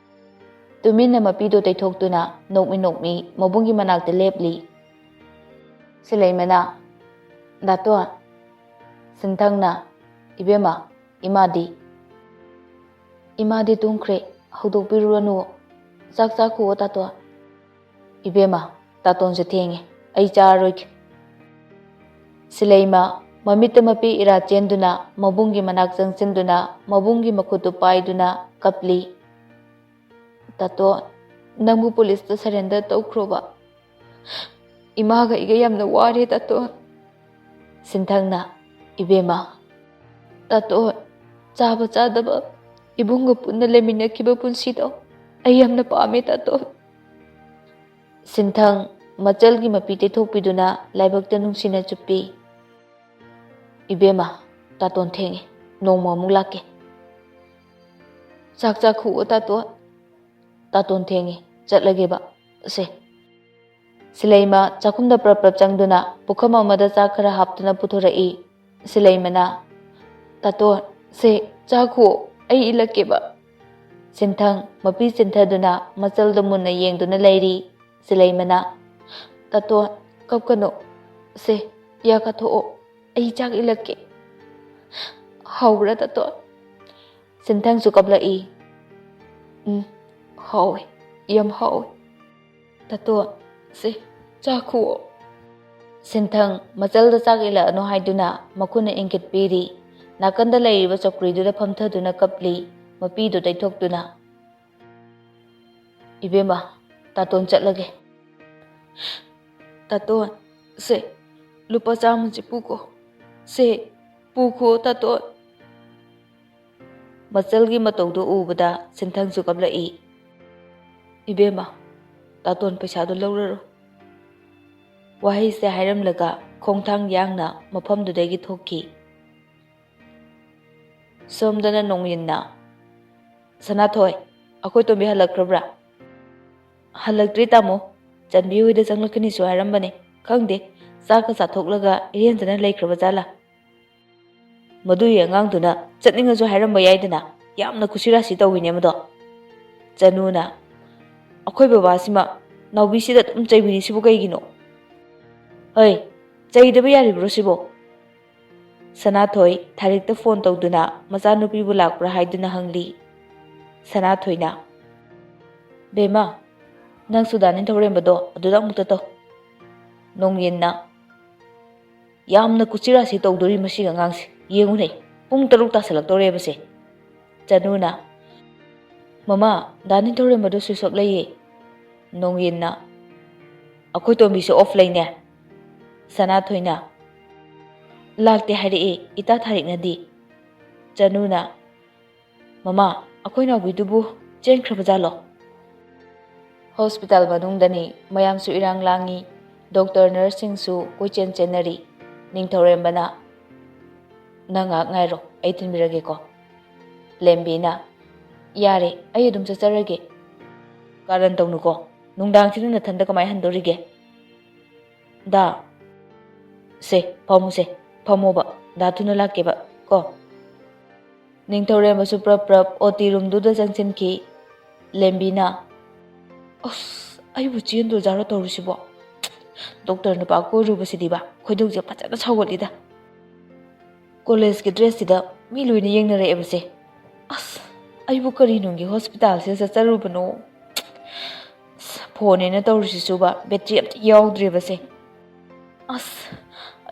ꯇꯨꯃꯤꯟꯅ ꯃꯄꯤꯗꯣ ꯇꯩꯊꯣꯛꯇꯨꯅ ꯅꯣꯛꯃꯤ ꯅꯣꯛꯃꯤ ꯃꯕꯨꯡꯒꯤ ꯃꯅꯥꯛꯇ ꯂꯦꯞꯂꯤ꯫ ꯁꯤꯂꯩꯃꯅ, "ꯗꯥꯇꯣꯟ!" ꯁꯤꯟꯊꯪꯅ, "ꯏꯕꯦꯝꯃ, ꯏꯃꯥꯗꯤ?" "ꯏꯃꯥꯗꯤ ꯇꯨꯝꯈ꯭ꯔꯦ, ꯍꯧꯗꯣꯛꯄꯤꯔꯨꯔꯅꯨ, ꯆꯥꯛ ꯆꯥꯈꯨꯑꯣ ꯇꯥꯇꯣꯟ꯫" "ꯏꯕꯦꯝꯃ, ꯇꯥꯇꯣꯟꯁꯦ ꯊꯦꯡꯉꯦ, ꯑꯩ ꯆꯥꯔꯔꯣꯏꯒꯦ꯫" ꯁꯤꯂꯩꯃ ꯃꯃꯤꯠꯇ ꯃꯄꯤ ꯏꯔꯥ ꯆꯦꯟꯗꯨꯅ ꯃꯕꯨꯡꯒꯤ ꯃꯅꯥꯛ ꯆꯪꯁꯤꯟꯗꯨꯅ ꯃꯕꯨꯡꯒꯤ ꯃꯈꯨꯠꯇꯨ ꯄꯥꯏꯗꯨꯅ ꯀꯞꯂꯤ꯫ "ꯇꯥꯇꯣꯟ, ꯅꯪꯕꯨ ꯄꯨꯂꯤꯁꯇ ꯁꯔꯦꯟꯗꯔ ꯇꯧꯈ꯭ꯔꯣꯕ꯫ ꯏꯃꯥꯒ ꯑꯩꯒ ꯌꯥꯝꯅ ꯋꯥꯔꯦ ꯇꯥꯇꯣꯟ꯫" ꯁꯤꯟꯊꯪꯅ, "ꯏꯕꯦꯝꯃ, ꯇꯥꯇꯣꯟ, ꯆꯥꯕ ꯆꯥꯗꯕ ꯏꯕꯨꯡꯒ ꯄꯨꯟꯅ ꯂꯩꯃꯤꯟꯅꯈꯤꯕ ꯄꯨꯟꯁꯤꯗꯣ ꯑꯩ ꯌꯥꯝꯅ ꯄꯥꯝꯃꯦ ꯇꯥꯇꯣꯟ꯫" ꯁꯤꯟꯊꯪ ꯃꯆꯜꯒꯤ ꯃꯄꯤ ꯇꯩꯊꯣꯛꯄꯤꯗꯨꯅ ꯂꯥꯏꯕꯛꯇ ꯅꯨꯡꯁꯤꯅ ꯆꯨꯞꯄꯤ꯫ "ꯏꯕꯦꯝꯃ, ꯇꯥꯇꯣꯟ ꯊꯦꯡꯉꯦ, ꯅꯣꯡꯃ ꯑꯃꯨꯛ ꯂꯥꯛꯀꯦ꯫" "ꯆꯥꯛ ꯆꯥꯈꯨꯑꯣ ꯇꯥꯇꯣꯟ꯫" "ꯇꯥꯇꯣꯟ ꯊꯦꯡꯉꯦ, ꯆꯠꯂꯒꯦꯕ꯫ ꯁꯦ꯫" ꯁꯤꯂꯩꯃ ꯆꯥꯛꯈꯨꯝꯗ ꯄ꯭ꯔꯞ ꯄ꯭ꯔꯞ ꯆꯪꯗꯨꯅ ꯄꯨꯈꯝ ꯑꯃꯗ ꯆꯥꯛ ꯈꯔ ꯍꯥꯞꯇꯨꯅ ꯄꯨꯊꯣꯔꯛꯏ꯫ ꯁꯤꯂꯩꯃꯅ, "ꯇꯥꯇꯣꯟ, ꯁꯦ, ꯆꯥꯈꯨꯑꯣ, ꯑꯩ ꯏꯜꯂꯛꯀꯦꯕ꯫" ꯁꯤꯟꯊꯪ ꯃꯄꯤ ꯆꯤꯟꯊꯗꯨꯅ ꯃꯆꯜꯗ ꯃꯨꯟꯅ ꯌꯦꯡꯗꯨꯅ ꯂꯩꯔꯤ꯫ ꯁꯤꯂꯩꯃꯅ, "ꯇꯥꯇꯣꯟ, ꯀꯞꯀꯅꯨ꯫ ꯁꯦ, ꯌꯥ ꯀꯥꯊꯣꯛꯑꯣ, ꯑꯩ ꯆꯥꯛ ꯏꯜꯂꯛꯀꯦ꯫ ꯍꯥꯎꯕ꯭ꯔꯥ ꯇꯥꯇꯣꯟ?" ꯁꯤꯟꯊꯪꯁꯨ ꯀꯞꯂꯛꯏ꯫ "ꯎꯝ, ꯍꯥꯎꯋꯦ, ꯌꯥꯝ ꯍꯥꯎꯋꯦ꯫ ꯇꯥꯇꯣꯟ, ꯁꯦ, ꯆꯥꯈꯨꯑꯣ꯫" ꯁꯤꯟꯊꯪ ꯃꯆꯜꯗ ꯆꯥꯛ ꯏꯜꯂꯛꯑꯅꯨ ꯍꯥꯏꯗꯨꯅ ꯃꯈꯨꯠꯅ ꯏꯪꯒꯤꯠ ꯄꯤꯔꯤ꯫ ꯅꯥꯀꯟꯗ ꯂꯩꯔꯤꯕ ꯆꯧꯀ꯭ꯔꯤꯗꯨꯗ ꯐꯝꯊꯗꯨꯅ ꯀꯞꯂꯤ, ꯃꯄꯤꯗꯨ ꯇꯩꯊꯣꯛꯇꯨꯅ꯫ "ꯏꯕꯦꯝꯃ, ꯇꯥꯇꯣꯟ ꯆꯠꯂꯒꯦ꯫" "ꯇꯥꯇꯣꯟ, ꯁꯦ, ꯂꯨꯄꯥ ꯆꯥꯝꯃꯁꯤ ꯄꯨꯀꯣ꯫ ꯁꯦ, ꯄꯨꯈꯣ ꯇꯥꯇꯣꯟ꯫" ꯃꯆꯜꯒꯤ ꯃꯇꯧꯗꯨ ꯎꯕꯗ ꯁꯤꯟꯊꯪꯁꯨ ꯀꯞꯂꯛꯏ꯫ "ꯏꯕꯦꯝꯃ, ꯇꯥꯇꯣꯟ ꯄꯩꯁꯥꯗꯨ ꯂꯧꯔꯔꯣ꯫" ꯋꯥꯍꯩꯁꯦ ꯍꯥꯏꯔꯝꯂꯒ ꯈꯣꯡꯊꯥꯡ ꯌꯥꯡꯅ ꯃꯐꯝꯗꯨꯗꯒꯤ ꯊꯣꯛꯈꯤ꯫ ꯁꯣꯝꯗꯅ ꯅꯣꯡꯌꯤꯟꯅ, "ꯁꯅꯥꯊꯣꯏ, ꯑꯩꯈꯣꯏ ꯇꯣꯝꯕꯤ ꯍꯜꯂꯛꯈ꯭ꯔꯕ꯭ꯔꯥ?" "ꯍꯜꯂꯛꯇ꯭ꯔꯤ ꯇꯥꯃꯣ, ꯆꯟꯕꯤ ꯍꯣꯏꯗ ꯆꯪꯂꯛꯀꯅꯤꯁꯨ ꯍꯥꯏꯔꯝꯕꯅꯦ꯫ ꯈꯪꯗꯦ, ꯆꯥꯛꯀ ꯆꯥꯊꯣꯛꯂꯒ ꯏꯔꯦꯟꯖꯅ ꯂꯩꯈ꯭ꯔꯕ ꯖꯥꯠꯂꯥ?" ꯃꯗꯨꯒꯤ ꯑꯉꯥꯡꯗꯨꯅ ꯆꯠꯅꯤꯡꯉꯁꯨ ꯍꯥꯏꯔꯝꯕ ꯌꯥꯏꯗꯅ, ꯌꯥꯝꯅ ꯀꯨꯁꯤꯔꯥꯁꯤ ꯇꯧꯋꯤꯅꯦ ꯃꯗꯣ꯫ ꯆꯅꯨꯅ, "ꯑꯩꯈꯣꯏ ꯕꯕꯥꯁꯤꯃ ꯅꯥꯎꯕꯤꯁꯤꯗ ꯑꯗꯨꯝ ꯆꯩꯕꯤꯔꯤꯁꯤꯕꯨ ꯀꯩꯒꯤꯅꯣ? ꯍꯣꯏ, ꯆꯩꯗꯕ ꯌꯥꯔꯤꯕ꯭ꯔꯣ ꯁꯤꯕꯣ?" ꯁꯅꯥꯊꯣꯏ ꯊꯥꯔꯤꯛꯇ ꯐꯣꯟ ꯇꯧꯗꯨꯅ ꯃꯆꯥꯅꯨꯄꯤꯕꯨ ꯂꯥꯛꯄ꯭ꯔꯥ ꯍꯥꯏꯗꯨꯅ ꯍꯪꯂꯤ꯫ ꯁꯅꯥꯊꯣꯏꯅ, "ꯕꯦꯝꯃ, ꯅꯪꯁꯨ ꯗꯥ ꯅꯤꯡꯊꯧꯔꯦꯝꯕꯗꯣ ꯑꯗꯨꯗ ꯑꯃꯨꯛꯇ ꯇꯧ꯫" ꯅꯣꯡꯌꯤꯟꯅ, "ꯌꯥꯝꯅ ꯀꯨꯆꯤꯔꯥꯁꯤ ꯇꯧꯗꯣꯔꯤ ꯃꯁꯤꯒꯤ ꯑꯉꯥꯡꯁꯦ, ꯌꯦꯡꯉꯨꯅꯦ, ꯄꯨꯡ ꯇꯔꯨꯛ ꯇꯥꯁꯜꯂꯛꯇꯧꯔꯦꯕꯁꯦ꯫" ꯆꯅꯨꯅ, "ꯃꯃꯥ, ꯗꯥ ꯅꯤꯡꯊꯧꯔꯦꯝꯕꯗꯣ ꯁ꯭ꯋꯤꯆ ꯑꯣꯐ ꯂꯩꯌꯦ꯫" ꯅꯣꯡꯌꯤꯟꯅ, "ꯑꯩꯈꯣꯏ ꯇꯣꯝꯕꯤꯁꯨ ꯑꯣꯐ ꯂꯩꯅꯦ꯫" ꯁꯅꯥꯊꯣꯏꯅ, "ꯂꯥꯛꯇꯦ ꯍꯥꯏꯔꯛꯑꯦ ꯏꯇꯥ ꯊꯥꯔꯤꯛꯅꯗꯤ꯫" ꯆꯅꯨꯅ, "ꯃꯃꯥ, ꯑꯩꯈꯣꯏ ꯅꯥꯎꯕꯤꯗꯨꯕꯨ ꯆꯦꯟꯈ꯭ꯔꯕ ꯖꯥꯠꯂꯣ?" ꯍꯣꯁꯄꯤꯇꯥꯜ ꯃꯅꯨꯡꯗꯅꯤ꯫ ꯃꯌꯥꯝꯁꯨ ꯏꯔꯥꯡ ꯂꯥꯡꯉꯤ꯫ ꯗꯣꯛꯇꯔ, ꯅꯔꯁꯁꯤꯡꯁꯨ ꯀꯣꯏꯆꯦꯟ ꯆꯦꯟꯅꯔꯤ꯫ ꯅꯤꯡꯊꯧꯔꯦꯝꯕꯅ, "ꯅꯪ ꯉꯥꯏꯍꯥꯛ ꯉꯥꯏꯔꯣ, ꯑꯩ ꯊꯤꯟꯕꯤꯔꯒꯦꯀꯣ꯫" ꯂꯦꯝꯕꯤꯅ, "ꯌꯥꯔꯦ, ꯑꯩ ꯑꯗꯨꯝ ꯆꯠꯆꯔꯒꯦ꯫" "ꯀꯥꯔꯟ ꯇꯧꯅꯨꯀꯣ, ꯅꯨꯡꯗꯥꯡꯁꯤꯗ ꯅꯊꯟꯗ ꯀꯃꯥꯏꯅ ꯍꯟꯗꯣꯔꯤꯒꯦ?" "ꯗꯥ, ꯁꯦ, ꯐꯝꯃꯨꯁꯦ, ꯐꯝꯃꯣꯕ, ꯗꯥ ꯊꯨꯅ ꯂꯥꯛꯀꯦꯕ ꯀꯣ꯫" ꯅꯤꯡꯊꯧꯔꯦꯝꯕꯁꯨ ꯄ꯭ꯔꯞ ꯄ꯭ꯔꯞ ꯑꯣ ꯇꯤ ꯔꯨꯝꯗꯨꯗ ꯆꯪꯁꯤꯟꯈꯤ꯫ ꯂꯦꯝꯕꯤꯅ, "ꯑꯁ, ꯑꯩꯕꯨ ꯆꯦꯟꯗꯣꯏꯖꯥꯔꯣ ꯇꯧꯔꯤꯁꯤꯕꯣ? ꯗꯣꯛꯇꯔ ꯅꯨꯄꯥ ꯀꯣꯏꯔꯨꯕꯁꯤꯗꯤꯕ ꯈꯣꯏꯗꯧꯁꯦ ꯐꯖꯅ ꯁꯥꯎꯒꯠꯂꯤꯗ꯫ ꯀꯣꯂꯦꯖꯀꯤ ꯗ꯭ꯔꯦꯁꯁꯤꯗ ꯃꯤ ꯂꯣꯏꯅ ꯌꯦꯡꯅꯔꯛꯑꯦꯕꯁꯦ꯫ ꯑꯁ, ꯑꯩꯕꯨ ꯀꯔꯤ ꯅꯨꯡꯒꯤ ꯍꯣꯁꯄꯤꯇꯥꯜꯁꯤꯗ ꯆꯠꯆꯔꯨꯕꯅꯣ? ꯑꯁ, ꯐꯣꯟꯅꯦꯅ ꯇꯧꯔꯤꯁꯤꯁꯨꯕ ꯕꯦꯇ꯭ꯔꯤ ꯑꯝꯇ ꯌꯥꯎꯗ꯭ꯔꯦꯕꯁꯦ꯫ ꯑꯁ,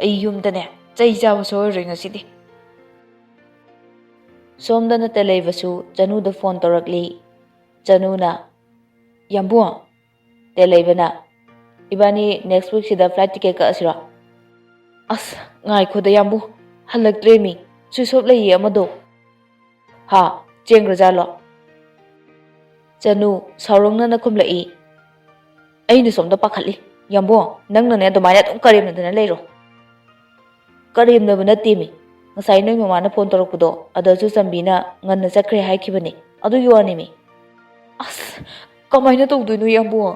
ꯑꯩ ꯌꯨꯝꯗꯅꯦ ꯆꯩ ꯆꯥꯕ ꯁꯣꯏꯔꯣꯏ ꯉꯁꯤꯗꯤ꯫" ꯁꯣꯝꯗꯅ ꯇꯦꯂꯩꯕꯁꯨ ꯆꯅꯨꯗ ꯐꯣꯟ ꯇꯧꯔꯛꯂꯤ꯫ ꯆꯅꯨꯅ, "ꯌꯥꯝꯕꯨꯡ꯫" ꯇꯦꯂꯩꯕꯅ, "ꯏꯕꯥꯅꯤ ꯅꯦꯛꯁ ꯋꯤꯛꯁꯤꯗ ꯐ꯭ꯂꯥꯏꯠ ꯇꯤꯀꯦꯠ ꯀꯛꯑꯁꯤꯔꯣ?" "ꯑꯁ, ꯉꯥꯏꯈꯣꯗ ꯌꯥꯝꯕꯨꯡ, ꯍꯜꯂꯛꯇ꯭ꯔꯦꯃꯤ, ꯁ꯭ꯋꯤꯆ ꯑꯣꯐ ꯂꯩꯌꯦ ꯑꯃꯗꯣ꯫" "ꯍꯥ, ꯆꯦꯟꯈ꯭ꯔꯖꯥꯠꯂꯣ?" ꯆꯅꯨ ꯁꯥꯎꯔꯪꯅꯅ ꯈꯨꯝꯂꯛꯏ꯫ "ꯑꯩꯅ ꯁꯣꯝꯗ ꯄꯥꯈꯠꯂꯤ꯫ ꯌꯥꯝꯕꯨꯡ, ꯅꯪꯅꯅꯦ ꯑꯗꯨꯃꯥꯏꯅ ꯑꯗꯨꯝ ꯀꯔꯦꯝꯅꯗꯅ ꯂꯩꯔꯣ꯫" "ꯀꯔꯦꯝꯅꯕ ꯅꯠꯇꯦꯃꯤ꯫ ꯉꯁꯥꯏ ꯅꯣꯏ ꯃꯃꯥꯅ ꯐꯣꯟ ꯇꯧꯔꯛꯄꯗꯣ, ꯑꯗꯁꯨ ꯆꯝꯕꯤꯅ ꯉꯟꯅ ꯆꯠꯈ꯭ꯔꯦ ꯍꯥꯏꯈꯤꯕꯅꯦ, ꯑꯗꯨꯒꯤ ꯋꯥꯅꯤꯃꯤ꯫" "ꯑꯁ, ꯀꯃꯥꯏꯅ ꯇꯧꯗꯣꯏꯅꯣ ꯌꯥꯝꯕꯨꯡ?"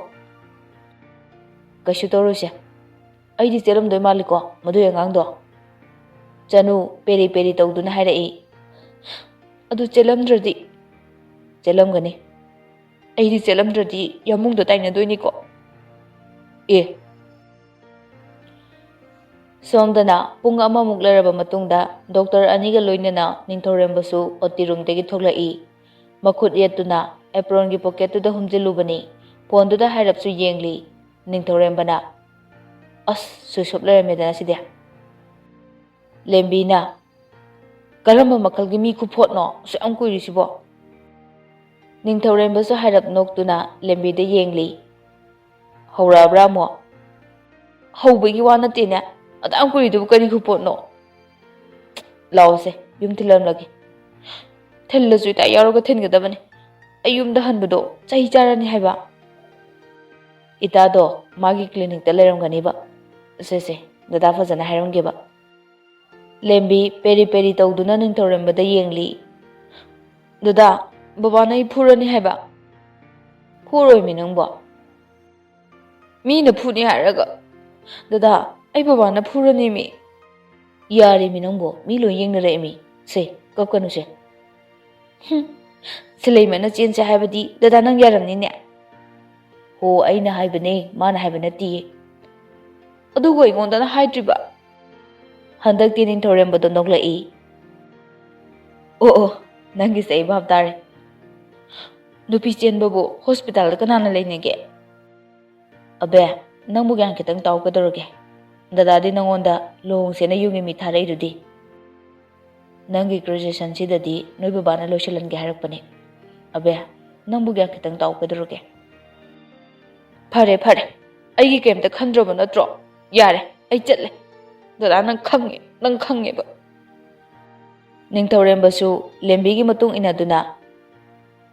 "ꯀꯩꯁꯨ ꯇꯧꯔꯣꯏꯁꯦ꯫ ꯑꯩꯗꯤ ꯆꯦꯜꯂꯝꯗꯣꯏ ꯃꯥꯜꯂꯤꯀꯣ ꯃꯗꯨꯏ ꯑꯉꯥꯡꯗꯣ?" ꯆꯅꯨ ꯄꯦꯔꯤ ꯄꯦꯔꯤ ꯇꯧꯗꯨꯅ ꯍꯥꯏꯔꯛꯏ, "ꯑꯗꯨ ꯆꯦꯜꯂꯝꯗ꯭ꯔꯗꯤ?" "ꯆꯦꯜꯂꯝꯒꯅꯤ꯫ ꯑꯩꯗꯤ ꯆꯦꯜꯂꯝꯗ꯭ꯔꯗꯤ ꯌꯥꯃꯨꯡꯗꯣ ꯇꯥꯏꯅꯗꯣꯏꯅꯤꯀꯣ꯫ ꯑꯦ!" ꯁꯣꯝꯗꯅ ꯄꯨꯡ ꯑꯃꯃꯨꯛ ꯂꯩꯔꯕ ꯃꯇꯨꯡꯗ ꯗꯣꯛꯇꯔ ꯑꯅꯤꯒ ꯂꯣꯏꯅꯅ ꯅꯤꯡꯊꯧꯔꯦꯝꯕꯁꯨ ꯑꯣ ꯇꯤ ꯔꯨꯝꯗꯒꯤ ꯊꯣꯛꯂꯛꯏ꯫ ꯃꯈꯨꯠ ꯌꯦꯠꯇꯨꯅ ꯑꯦꯄ꯭ꯔꯣꯟꯒꯤ ꯄꯣꯀꯦꯠꯇꯨꯗ ꯍꯨꯝꯖꯤꯜꯂꯨꯕꯅꯤ꯫ ꯐꯣꯟꯗꯨꯗ ꯍꯥꯏꯔꯞꯁꯨ ꯌꯦꯡꯂꯤ꯫ ꯅꯤꯡꯊꯧꯔꯦꯝꯕꯅ, "ꯑꯁ, ꯁ꯭ꯋꯤꯆ ꯑꯣꯐ ꯂꯩꯔꯝꯃꯦꯗꯅ ꯁꯤꯗꯤ꯫" ꯂꯦꯝꯕꯤꯅ, "ꯀꯔꯝꯕ ꯃꯈꯜꯒꯤ ꯃꯤ ꯈꯨꯐꯣꯠꯅꯣ ꯑꯁꯨꯛ ꯌꯥꯝ ꯀꯨꯏꯔꯤꯁꯤꯕꯣ?" ꯅꯤꯡꯊꯧꯔꯦꯝꯕꯁꯨ ꯍꯥꯏꯔꯞ ꯅꯣꯛꯇꯨꯅ ꯂꯦꯝꯕꯤꯗ ꯌꯦꯡꯂꯤ꯫ "ꯍꯧꯔꯛꯑꯕ꯭ꯔꯥ ꯑꯃꯨꯛ?" "ꯍꯧꯕꯒꯤ ꯋꯥ ꯅꯠꯇꯦꯅꯦ, ꯑꯗꯨꯛ ꯌꯥꯝ ꯀꯨꯏꯔꯤꯗꯨꯕꯨ ꯀꯔꯤ ꯈꯨꯄꯣꯠꯅꯣ?" "ꯂꯥꯛꯑꯣꯁꯦ, ꯌꯨꯝ ꯊꯤꯜꯂꯝꯂꯒꯦ꯫" "ꯊꯤꯜꯂꯁꯨ ꯏꯇꯥ ꯌꯥꯎꯔꯒ ꯊꯤꯟꯒꯗꯕꯅꯤ꯫ ꯑꯩ ꯌꯨꯝꯗ ꯍꯟꯕꯗꯣ ꯆꯍꯤ ꯆꯥꯔꯅꯤ ꯍꯥꯏꯕ꯫" "ꯏꯇꯥꯗꯣ ꯃꯥꯒꯤ ꯀ꯭ꯂꯤꯅꯤꯛꯇ ꯂꯩꯔꯝꯒꯅꯤꯕ꯫ ꯁꯦ ꯁꯦ, ꯗꯗꯥ ꯐꯖꯅ ꯍꯥꯏꯔꯝꯒꯦꯕ꯫" ꯂꯦꯝꯕꯤ ꯄꯦꯔꯤ ꯄꯦꯔꯤ ꯇꯧꯗꯨꯅ ꯅꯤꯡꯊꯧꯔꯦꯝꯕꯗ ꯌꯦꯡꯂꯤ꯫ "ꯗꯗꯥ, ꯕꯕꯥꯅ ꯑꯩ ꯐꯨꯔꯅꯤ ꯍꯥꯏꯕ꯫" "ꯐꯨꯔꯣꯏꯃꯤ ꯅꯪꯕꯣ꯫ ꯃꯤꯅ ꯐꯨꯅꯤ ꯍꯥꯏꯔꯒ꯫ ꯗꯗꯥ, ꯑꯩ ꯕꯕꯥꯅ ꯐꯨꯔꯅꯤꯃꯤ꯫" "ꯌꯥꯔꯦꯃꯤ ꯅꯪꯕꯣ, ꯃꯤ ꯂꯣꯏ ꯌꯦꯡꯅꯔꯛꯑꯦꯃꯤ꯫ ꯁꯦ, ꯀꯞꯀꯅꯨꯁꯦ꯫" "ꯍꯨꯝ, ꯁꯤꯂꯩꯃꯅ ꯆꯦꯟꯁꯦ ꯍꯥꯏꯕꯗꯤ ꯗꯗꯥ ꯅꯪ ꯌꯥꯔꯝꯅꯤꯅꯦ?" "ꯍꯣ, ꯑꯩꯅ ꯍꯥꯏꯕꯅꯦ, ꯃꯥꯅ ꯍꯥꯏꯕ ꯅꯠꯇꯤꯌꯦ꯫" "ꯑꯗꯨꯕꯨ ꯑꯩꯉꯣꯟꯗꯅ ꯍꯥꯏꯗ꯭ꯔꯤꯕ?" ꯍꯟꯗꯛꯇꯤ ꯅꯤꯡꯊꯧꯔꯦꯝꯕꯗꯣ ꯅꯣꯛꯂꯛꯏ꯫ "ꯑꯣ ꯑꯣ, ꯅꯪꯒꯤꯁꯦ ꯑꯩ ꯚꯥꯞ ꯇꯥꯔꯦ꯫ ꯅꯨꯄꯤ ꯆꯦꯟꯕꯕꯨ ꯍꯣꯁꯄꯤꯇꯥꯜꯗ ꯀꯅꯥꯅ ꯂꯩꯅꯒꯦ?" "ꯑꯕꯦ, ꯅꯪꯕꯨ ꯒ꯭ꯌꯥꯟ ꯈꯤꯇꯪ ꯇꯥꯎ ꯀꯩꯗꯧꯔꯒꯦ? ꯗꯗꯥꯗꯤ ꯅꯪꯉꯣꯟꯗ ꯂꯨꯍꯣꯡꯁꯦꯅ ꯌꯨꯝꯒꯤ ꯃꯤ ꯊꯥꯔꯛꯏꯗꯨꯗꯤ꯫ ꯅꯪꯒꯤ ꯒ꯭ꯔꯦꯖꯨꯑꯦꯁꯟꯁꯤꯗꯗꯤ ꯅꯣꯏ ꯕꯕꯥꯅ ꯂꯣꯏꯁꯤꯜꯍꯟꯒꯦ ꯍꯥꯏꯔꯛꯄꯅꯦ꯫ ꯑꯕꯦ, ꯅꯪꯕꯨ ꯒ꯭ꯌꯥꯟ ꯈꯤꯇꯪ ꯇꯥꯎ ꯀꯩꯗꯧꯔꯒꯦ?" "ꯐꯔꯦ, ꯐꯔꯦ꯫ ꯑꯩꯒꯤ ꯀꯩꯝꯇ ꯈꯟꯗ꯭ꯔꯕ ꯅꯠꯇ꯭ꯔꯣ? ꯌꯥꯔꯦ, ꯑꯩ ꯆꯠꯂꯦ꯫ ꯗꯗꯥ, ꯅꯪ ꯈꯪꯉꯦ, ꯅꯪ ꯈꯪꯉꯦꯕ꯫" ꯅꯤꯡꯊꯧꯔꯦꯝꯕꯁꯨ ꯂꯦꯝꯕꯤꯒꯤ ꯃꯇꯨꯡ ꯏꯟꯅꯗꯨꯅ,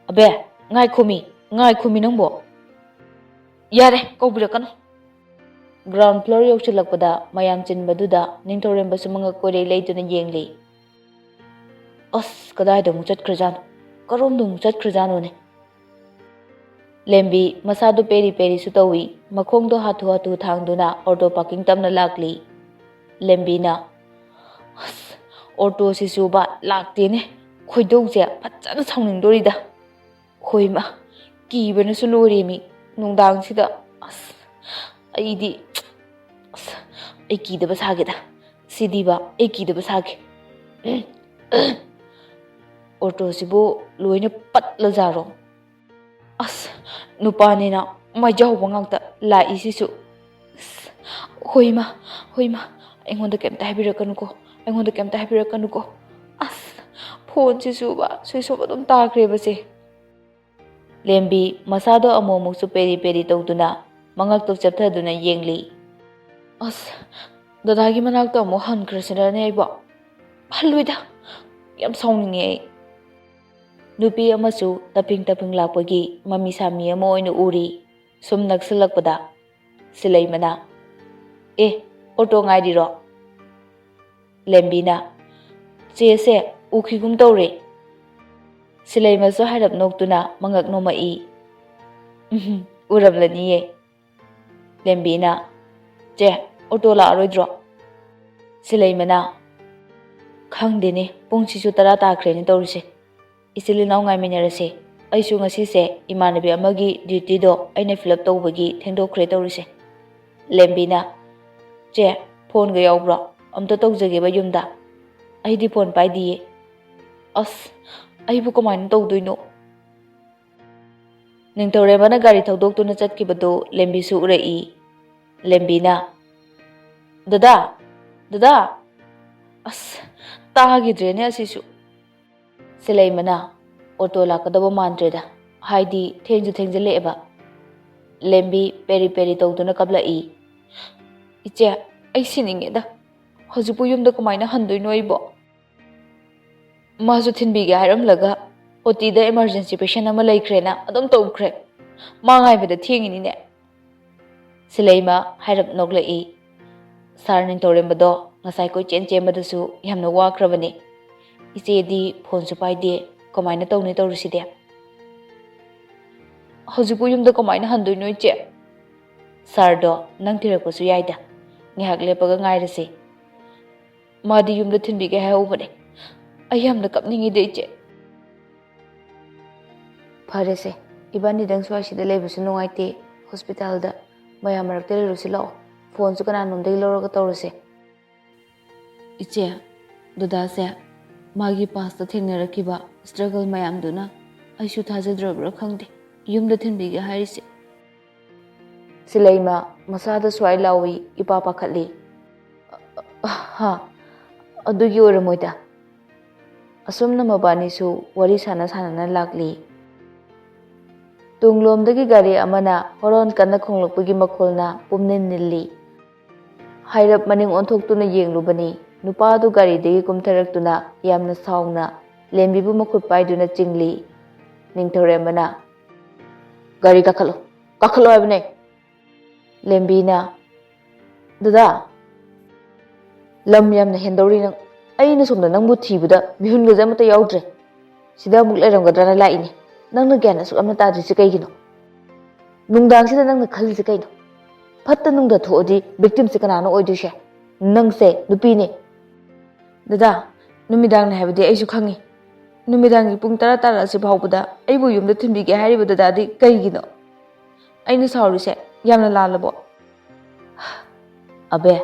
"ꯑꯕꯦ, ꯉꯥꯏꯈꯣꯃꯤ, ꯉꯥꯏꯈꯣꯃꯤ ꯅꯪꯕꯣ꯫ ꯌꯥꯔꯦ, ꯀꯧꯕꯤꯔꯛꯀꯅꯨ꯫" ꯒ꯭ꯔꯥꯎꯟ ꯐ꯭ꯂꯣꯔ ꯌꯧꯁꯤꯜꯂꯛꯄꯗ ꯃꯌꯥꯝ ꯆꯤꯟꯕꯗꯨꯗ ꯅꯤꯡꯊꯧꯔꯦꯝꯕꯁꯨ ꯃꯉꯛ ꯀꯣꯏꯔꯩ ꯂꯩꯗꯨꯅ ꯌꯦꯡꯂꯤ꯫ "ꯑꯁ, ꯀꯗꯥꯏꯗ ꯑꯃꯨꯛ ꯆꯠꯈ꯭ꯔꯖꯥꯠꯅꯣ? ꯀꯔꯣꯝꯗ ꯑꯃꯨꯛ ꯆꯠꯈ꯭ꯔꯖꯥꯠꯅꯣꯅꯦ?" ꯂꯦꯝꯕꯤ ꯃꯁꯥꯗꯨ ꯄꯦꯔꯤ ꯄꯦꯔꯤꯁꯨ ꯇꯧꯏ, ꯃꯈꯣꯡꯗꯣ ꯍꯥꯊꯨ ꯍꯥꯊꯨ ꯊꯥꯡꯗꯨꯅ ꯑꯣꯇꯣ ꯄꯥꯔꯀꯤꯡ ꯇꯝꯅ ꯂꯥꯛꯂꯤ꯫ ꯂꯦꯝꯕꯤꯅ, ꯑꯁ, ꯑꯣꯇꯣꯁꯤꯁꯨꯕ ꯂꯥꯛꯇꯦꯅꯦ꯫ ꯈꯣꯏꯗꯧꯁꯦ ꯐꯖꯅ ꯁꯥꯎꯅꯤꯡꯗꯣꯔꯤꯗ꯫ ꯍꯣꯏꯃ, ꯀꯤꯕꯅꯁꯨ ꯂꯣꯏꯔꯦꯃꯤ ꯅꯨꯡꯗꯥꯡꯁꯤꯗ꯫ ꯑꯁ, ꯑꯩꯗꯤ, ꯑꯁ, ꯑꯩ ꯀꯤꯗꯕ ꯁꯥꯒꯦꯗ꯫ ꯁꯤꯗꯤꯕ ꯑꯩ ꯀꯤꯗꯕ ꯁꯥꯒꯦ꯫ ꯑꯣꯇꯣꯁꯤꯕꯨ ꯂꯣꯏꯅ ꯄꯠꯂꯖꯥꯔꯣ? ꯑꯁ, ꯅꯨꯄꯥꯅꯤꯅ ꯃꯩꯖꯥꯎꯕ ꯉꯥꯛꯇ ꯂꯥꯛꯏꯁꯤꯁꯨ꯫ ꯑꯁ, ꯍꯣꯏꯃ, ꯍꯣꯏꯃ, ꯑꯩꯉꯣꯟꯗ ꯀꯩꯝꯇ ꯍꯥꯏꯕꯤꯔꯛꯀꯅꯨꯀꯣ, ꯑꯩꯉꯣꯟꯗ ꯀꯩꯝꯇ ꯍꯥꯏꯕꯤꯔꯛꯀꯅꯨꯀꯣ꯫ ꯑꯁ, ꯐꯣꯟꯁꯤꯁꯨꯕ switch off ꯑꯗꯨꯝ ꯇꯥꯈ꯭ꯔꯦꯕꯁꯦ꯫ ꯂꯦꯝꯕꯤ ꯃꯁꯥꯗꯣ ꯑꯃꯨꯛ ꯑꯃꯨꯛꯁꯨ ꯄꯦꯔꯤ ꯄꯦꯔꯤ ꯇꯧꯗꯨꯅ ꯃꯉꯛꯇꯣ ꯆꯦꯞꯊꯗꯨꯅ ꯌꯦꯡꯂꯤ꯫ ꯑꯁ, ꯗꯗꯥꯒꯤ ꯃꯅꯥꯛꯇ ꯑꯃꯨꯛ ꯍꯟꯈ꯭ꯔꯁꯤꯔꯅꯦ ꯑꯩꯕꯣ? ꯍꯜꯂꯣꯏꯗ, ꯌꯥꯝ ꯁꯥꯎꯅꯤꯡꯉꯦ ꯑꯩ꯫ ꯅꯨꯄꯤ ꯑꯃꯁꯨ ꯇꯞꯄꯤꯡ ꯇꯞꯄꯤꯡ ꯂꯥꯛꯄꯒꯤ ꯃꯃꯤ ꯁꯥꯃꯤ ꯑꯃ ꯑꯣꯏꯅ ꯎꯔꯤ꯫ ꯁꯨꯝ ꯅꯛꯁꯤꯜꯂꯛꯄꯗ ꯁꯤꯂꯩꯃꯅ, "ꯑꯦ, ꯑꯣꯇꯣ ꯉꯥꯏꯔꯤꯔꯣ?" ꯂꯦꯝꯕꯤꯅ, "ꯆꯦꯁꯦ ꯎꯈꯤꯒꯨꯝ ꯇꯧꯔꯦ꯫" ꯁꯤꯂꯩꯃꯁꯨ ꯍꯥꯏꯔꯞ ꯅꯣꯛꯇꯨꯅ ꯃꯉꯛ ꯅꯣꯝꯃꯛꯏ꯫ "ꯎꯝ, ꯎꯔꯝꯂꯅꯤꯌꯦ꯫" ꯂꯦꯝꯕꯤꯅ, "ꯆꯦ, ꯑꯣꯇꯣ ꯂꯥꯛꯑꯔꯣꯏꯗ꯭ꯔꯣ?" ꯁꯤꯂꯩꯃꯅ, "ꯈꯪꯗꯦꯅꯦ, ꯄꯨꯡꯁꯤꯁꯨ ꯇꯔꯥ ꯇꯥꯈ꯭ꯔꯦꯅꯦ ꯇꯧꯔꯤꯁꯦ꯫ ꯏꯆꯤꯜ ꯏꯅꯥꯎ ꯉꯥꯏꯃꯤꯟꯅꯔꯁꯦ꯫ ꯑꯩꯁꯨ ꯉꯁꯤꯁꯦ ꯏꯃꯥꯟꯅꯕꯤ ꯑꯃꯒꯤ duty ꯗꯣ ꯑꯩꯅ fill up ꯇꯧꯕꯒꯤ ꯊꯦꯡꯗꯣꯛꯈ꯭ꯔꯦ ꯇꯧꯔꯤꯁꯦ꯫" ꯂꯦꯝꯕꯤꯅ, "ꯆꯦ, ꯐꯣꯟꯒ ꯌꯥꯎꯕ꯭ꯔꯣ? ꯑꯝꯇ ꯇꯧꯖꯒꯦꯕ ꯌꯨꯝꯗ꯫ ꯑꯩꯗꯤ ꯐꯣꯟ ꯄꯥꯏꯗꯤꯌꯦ꯫ ꯑꯁ, ꯑꯩꯕꯨ ꯀꯃꯥꯏꯅ ꯇꯧꯗꯣꯏꯅꯣ?" ꯅꯤꯡꯊꯧꯔꯦꯝꯕꯅ ꯒꯥꯔꯤ ꯊꯧꯗꯣꯛꯇꯨꯅ ꯆꯠꯈꯤꯕꯗꯨ ꯂꯦꯝꯕꯤꯁꯨ ꯎꯔꯛꯏ꯫ ꯂꯦꯝꯕꯤꯅ, "ꯗꯗꯥ! ꯗꯗꯥ!" ꯑꯁ, ꯇꯥꯈꯤꯗ꯭ꯔꯦꯅꯦ ꯑꯁꯤꯁꯨ꯫ ꯁꯤꯂꯩꯃꯅ, "ꯑꯣꯇꯣ ꯂꯥꯛꯀꯗꯕ ꯃꯥꯟꯗ꯭ꯔꯦꯗ, ꯍꯥꯏꯗꯤ ꯊꯦꯡꯁꯨ ꯊꯦꯡꯖꯤꯜꯂꯛꯑꯦꯕ꯫" ꯂꯦꯝꯕꯤ ꯄꯦꯔꯤ ꯄꯦꯔꯤ ꯇꯧꯗꯨꯅ ꯀꯞꯂꯛꯏ꯫ "ꯏꯆꯦ, ꯑꯩ ꯁꯤꯅꯤꯡꯉꯦꯗ꯫ ꯍꯧꯖꯤꯛꯄꯨ ꯌꯨꯝꯗ ꯀꯃꯥꯏꯅ ꯍꯟꯗꯣꯏꯅꯣ ꯑꯩꯕꯣ?" "ꯃꯥꯁꯨ ꯊꯤꯟꯕꯤꯒꯦ ꯍꯥꯏꯔꯝꯂꯒ OT ꯗ emergency patient ꯑꯃ ꯂꯩꯈ꯭ꯔꯦꯅ ꯑꯗꯨꯝ ꯇꯧꯈ꯭ꯔꯦ꯫ ꯃꯥ ꯉꯥꯏꯕꯗ ꯊꯦꯡꯉꯤꯅꯤꯅꯦ꯫" ꯁꯤꯂꯩꯃ ꯍꯥꯏꯔꯞ ꯅꯣꯛꯂꯛꯏ꯫ "ꯁꯥꯔ ꯅꯤꯡꯊꯧꯔꯦꯝꯕꯗꯣ ꯉꯁꯥꯏ ꯀꯣꯏꯆꯦꯟ ꯆꯦꯟꯕꯗꯁꯨ ꯌꯥꯝꯅ ꯋꯥꯈ꯭ꯔꯕꯅꯤ꯫ ꯏꯆꯦꯗꯤ ꯐꯣꯟꯁꯨ ꯄꯥꯏꯗꯦ, ꯀꯃꯥꯏꯅ ꯇꯧꯅꯤ ꯇꯧꯔꯤꯁꯤꯗꯤ?" "ꯍꯧꯖꯤꯛꯄꯨ ꯌꯨꯝꯗ ꯀꯃꯥꯏꯅ ꯍꯟꯗꯣꯏꯅꯣ, ꯏꯆꯦ?" "ꯁꯥꯔꯗꯣ ꯅꯪ ꯊꯤꯔꯛꯄꯁꯨ ꯌꯥꯏꯗ, ꯉꯥꯏꯍꯥꯛ ꯂꯦꯞꯄꯒ ꯉꯥꯏꯔꯁꯤ꯫" ꯃꯥꯗꯤ ꯌꯨꯝꯗ ꯊꯤꯟꯕꯤꯒꯦ ꯍꯥꯏꯍꯧꯕꯅꯦ꯫ ꯑꯩ ꯌꯥꯝꯅ ꯀꯞꯅꯤꯡꯉꯤꯗ, ꯏꯆꯦ꯫ ꯐꯔꯦꯁꯦ, ꯏꯕꯥꯅꯤꯗꯪ ꯁ꯭ꯋꯥꯏꯁꯤꯗ ꯂꯩꯕꯁꯨ ꯅꯨꯡꯉꯥꯏꯇꯦ꯫ ꯍꯣꯁꯄꯤꯇꯥꯜꯗ ꯃꯌꯥꯝ ꯃꯔꯛꯇ ꯂꯩꯔꯨꯁꯤ ꯂꯥꯛꯑꯣ꯫ ꯐꯣꯟꯁꯨ ꯀꯅꯥꯅꯣꯝꯗꯒꯤ ꯂꯧꯔꯒ ꯇꯧꯔꯁꯦ꯫ ꯏꯆꯦ, ꯗꯗꯥꯁꯦ ꯃꯥꯒꯤ ꯄꯥꯁꯇ ꯊꯦꯡꯅꯔꯛꯈꯤꯕ ꯁ꯭ꯇ꯭ꯔꯒꯜ ꯃꯌꯥꯝꯗꯨꯅ ꯑꯩꯁꯨ ꯊꯥꯖꯗ꯭ꯔꯕ꯭ꯔꯥ ꯈꯪꯗꯦ ꯌꯨꯝꯗ ꯊꯤꯟꯕꯤꯒꯦ ꯍꯥꯏꯔꯤꯁꯦ꯫ ꯁꯤꯂꯩꯃ ꯃꯁꯥꯗ ꯁ꯭ꯋꯥꯏ ꯂꯥꯎꯏ, ꯏꯄꯥ ꯄꯥꯈꯠꯂꯤ꯫ ꯍꯥ, ꯑꯗꯨꯒꯤ ꯑꯣꯏꯔꯝꯃꯣꯏꯗ꯫ ꯑꯁꯨꯝꯅ ꯃꯕꯥꯅꯤꯁꯨ ꯋꯥꯔꯤ ꯁꯥꯟꯅ ꯁꯥꯟꯅꯅ ꯂꯥꯛꯂꯤ꯫ ꯇꯨꯡꯂꯣꯝꯗꯒꯤ ꯒꯥꯔꯤ ꯑꯃꯅ ꯍꯣꯔꯣꯟ ꯀꯟꯅ ꯈꯣꯡꯂꯛꯄꯒꯤ ꯃꯈꯣꯜꯅ ꯄꯨꯝꯅꯤꯜ ꯅꯤꯜꯂꯤ꯫ ꯍꯥꯏꯔꯞ ꯃꯅꯤꯡ ꯑꯣꯟꯊꯣꯛꯇꯨꯅ ꯌꯦꯡꯂꯨꯕꯅꯤ꯫ ꯅꯨꯄꯥ ꯑꯗꯨ ꯒꯥꯔꯤꯗꯒꯤ ꯀꯨꯝꯊꯔꯛꯇꯨꯅ ꯌꯥꯝꯅ ꯁꯥꯎꯅ ꯂꯦꯝꯕꯤꯕꯨ ꯃꯈꯨꯠ ꯄꯥꯏꯗꯨꯅ ꯆꯤꯡꯂꯤ꯫ ꯅꯤꯡꯊꯧꯔꯦꯝꯕꯅ, "ꯒꯥꯔꯤ ꯀꯥꯈꯠꯂꯣ, ꯀꯥꯈꯠꯂꯣ ꯍꯥꯏꯕꯅꯦ!" ꯂꯦꯝꯕꯤꯅ, "ꯗꯗꯥ, ꯂꯝ ꯌꯥꯝꯅ ꯍꯦꯟꯗꯧꯔꯤ ꯅꯪ꯫ ꯑꯩꯅ ꯁꯣꯝꯗ ꯅꯪꯕꯨ ꯊꯤꯕꯗ ꯃꯤꯍꯨꯟꯒꯁꯦ ꯑꯃꯠꯇ ꯌꯥꯎꯗ꯭ꯔꯦ꯫ ꯁꯤꯗ ꯑꯃꯨꯛ ꯂꯩꯔꯝꯒꯗ꯭ꯔꯅ ꯂꯥꯛꯏꯅꯦ꯫ ꯅꯪꯅ ꯒ꯭ꯌꯥꯟ ꯑꯁꯨꯛ ꯌꯥꯝꯅ ꯇꯥꯗ꯭ꯔꯤꯁꯦ ꯀꯩꯒꯤꯅꯣ? ꯅꯨꯡꯗꯥꯡꯁꯤꯗ ꯅꯪꯅ ꯈꯜꯂꯤꯁꯦ ꯀꯩꯅꯣ? ꯐꯠꯇ ꯅꯨꯡꯗ ꯊꯣꯛꯑꯗꯤ ꯚꯤꯛꯇꯤꯝꯁꯦ ꯀꯅꯥꯅꯣ ꯑꯣꯏꯗꯣꯏꯁꯦ? ꯅꯪꯁꯦ ꯅꯨꯄꯤꯅꯦ꯫" "ꯗꯗꯥ, ꯅꯨꯃꯤꯗꯥꯡꯅꯦ ꯍꯥꯏꯕꯗꯤ ꯑꯩꯁꯨ ꯈꯪꯉꯤ꯫ ꯅꯨꯃꯤꯗꯥꯡꯒꯤ ꯄꯨꯡ ꯇꯔꯥ ꯇꯥꯔꯛꯑꯁꯤ ꯐꯥꯎꯕꯗ ꯑꯩꯕꯨ ꯌꯨꯝꯗ ꯊꯤꯟꯕꯤꯒꯦ ꯍꯥꯏꯔꯤꯕ ꯗꯗꯥꯗꯤ ꯀꯩꯒꯤꯅꯣ? ꯑꯩꯅ ꯁꯥꯎꯔꯤꯁꯦ ꯌꯥꯝꯅ ꯂꯥꯜꯂꯕꯣ?" "ꯑꯕꯦ,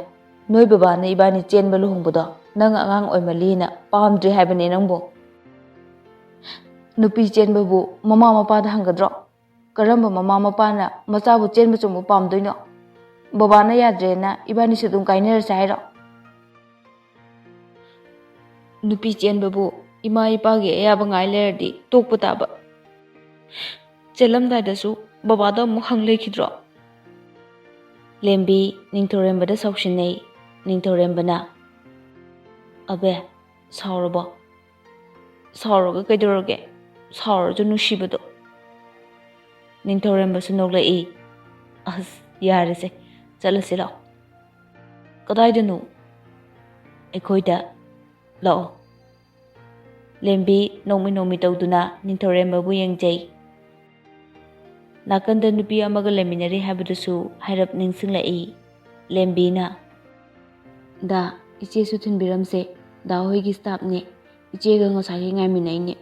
ꯅꯣꯏ ꯕꯕꯥꯅ ꯏꯕꯥꯅꯤ ꯆꯦꯟꯕ ꯂꯨꯍꯣꯡꯕꯗꯣ ꯅꯪ ꯑꯉꯥꯡ ꯑꯣꯏꯃꯜꯂꯤꯅ ꯄꯥꯝꯗ꯭ꯔꯦ ꯍꯥꯏꯕꯅꯦ ꯅꯪꯕꯨ꯫ ꯅꯨꯄꯤ ꯆꯦꯟꯕꯕꯨ ꯃꯃꯥ ꯃꯄꯥꯗ ꯍꯪꯒꯗ꯭ꯔꯣ? ꯀꯔꯝꯕ ꯃꯃꯥ ꯃꯄꯥꯅ ꯃꯆꯥꯕꯨ ꯆꯦꯟꯕ ꯆꯣꯡꯕ ꯄꯥꯝꯗꯣꯏꯅꯣ? ꯕꯕꯥꯅ ꯌꯥꯗ꯭ꯔꯦꯅ ꯏꯕꯥꯅꯤꯁꯨ ꯑꯗꯨꯝ ꯀꯥꯏꯅꯔꯁꯦ ꯍꯥꯏꯔꯣ?" "ꯅꯨꯄꯤ ꯆꯦꯟꯕꯕꯨ ꯏꯃꯥ ꯏꯄꯥꯒꯤ ꯑꯌꯥꯕ ꯉꯥꯏ ꯂꯩꯔꯗꯤ ꯇꯣꯛꯄ ꯇꯥꯕ꯫ ꯆꯦꯜꯂꯝꯗꯥꯏꯗꯁꯨ ꯕꯕꯥꯗ ꯑꯃꯨꯛ ꯍꯪ ꯂꯩꯈꯤꯗ꯭ꯔꯣ?" ꯂꯦꯝꯕꯤ ꯅꯤꯡꯊꯧꯔꯦꯝꯕꯗ ꯁꯥꯎꯁꯤꯟꯅꯩ꯫ ꯅꯤꯡꯊꯧꯔꯦꯝꯕꯅ, "ꯑꯕꯦ, ꯁꯥꯎꯔꯕꯣ? ꯁꯥꯎꯔꯒ ꯀꯩꯗꯧꯔꯒꯦ? ꯁꯥꯎꯔꯁꯨ ꯅꯨꯡꯁꯤꯕꯗꯣ꯫" ꯅꯤꯡꯊꯧꯔꯦꯝꯕꯁꯨ ꯅꯣꯛꯂꯛꯏ꯫ "ꯑꯁ, ꯌꯥꯔꯦꯁꯦ, ꯆꯠꯂꯁꯤ ꯂꯥꯛꯑꯣ꯫" "ꯀꯗꯥꯏꯗꯅꯣ?" "ꯑꯩꯈꯣꯏꯗ ꯂꯥꯛꯑꯣ꯫" ꯂꯦꯝꯕꯤ ꯅꯣꯡꯃꯤ ꯅꯣꯡꯃꯤ ꯇꯧꯗꯨꯅ ꯅꯤꯡꯊꯧꯔꯦꯝꯕꯕꯨ ꯌꯦꯡꯖꯩ꯫ ꯅꯥꯀꯟꯗ ꯅꯨꯄꯤ ꯑꯃꯒ ꯂꯩꯃꯤꯟꯅꯔꯤ ꯍꯥꯏꯕꯗꯨꯁꯨ ꯍꯥꯏꯔꯞ ꯅꯤꯡꯁꯤꯡꯂꯛꯏ꯫ ꯂꯦꯝꯕꯤꯅ, "ꯗꯥ, ꯏꯆꯦꯁꯨ ꯊꯤꯟꯕꯤꯔꯝꯁꯦ, ꯗꯥ ꯍꯣꯏꯒꯤ staffꯅꯦ, ꯏꯆꯦꯒ ꯉꯁꯥꯏꯒꯤ ꯉꯥꯏꯃꯤꯟꯅꯩꯅꯦ꯫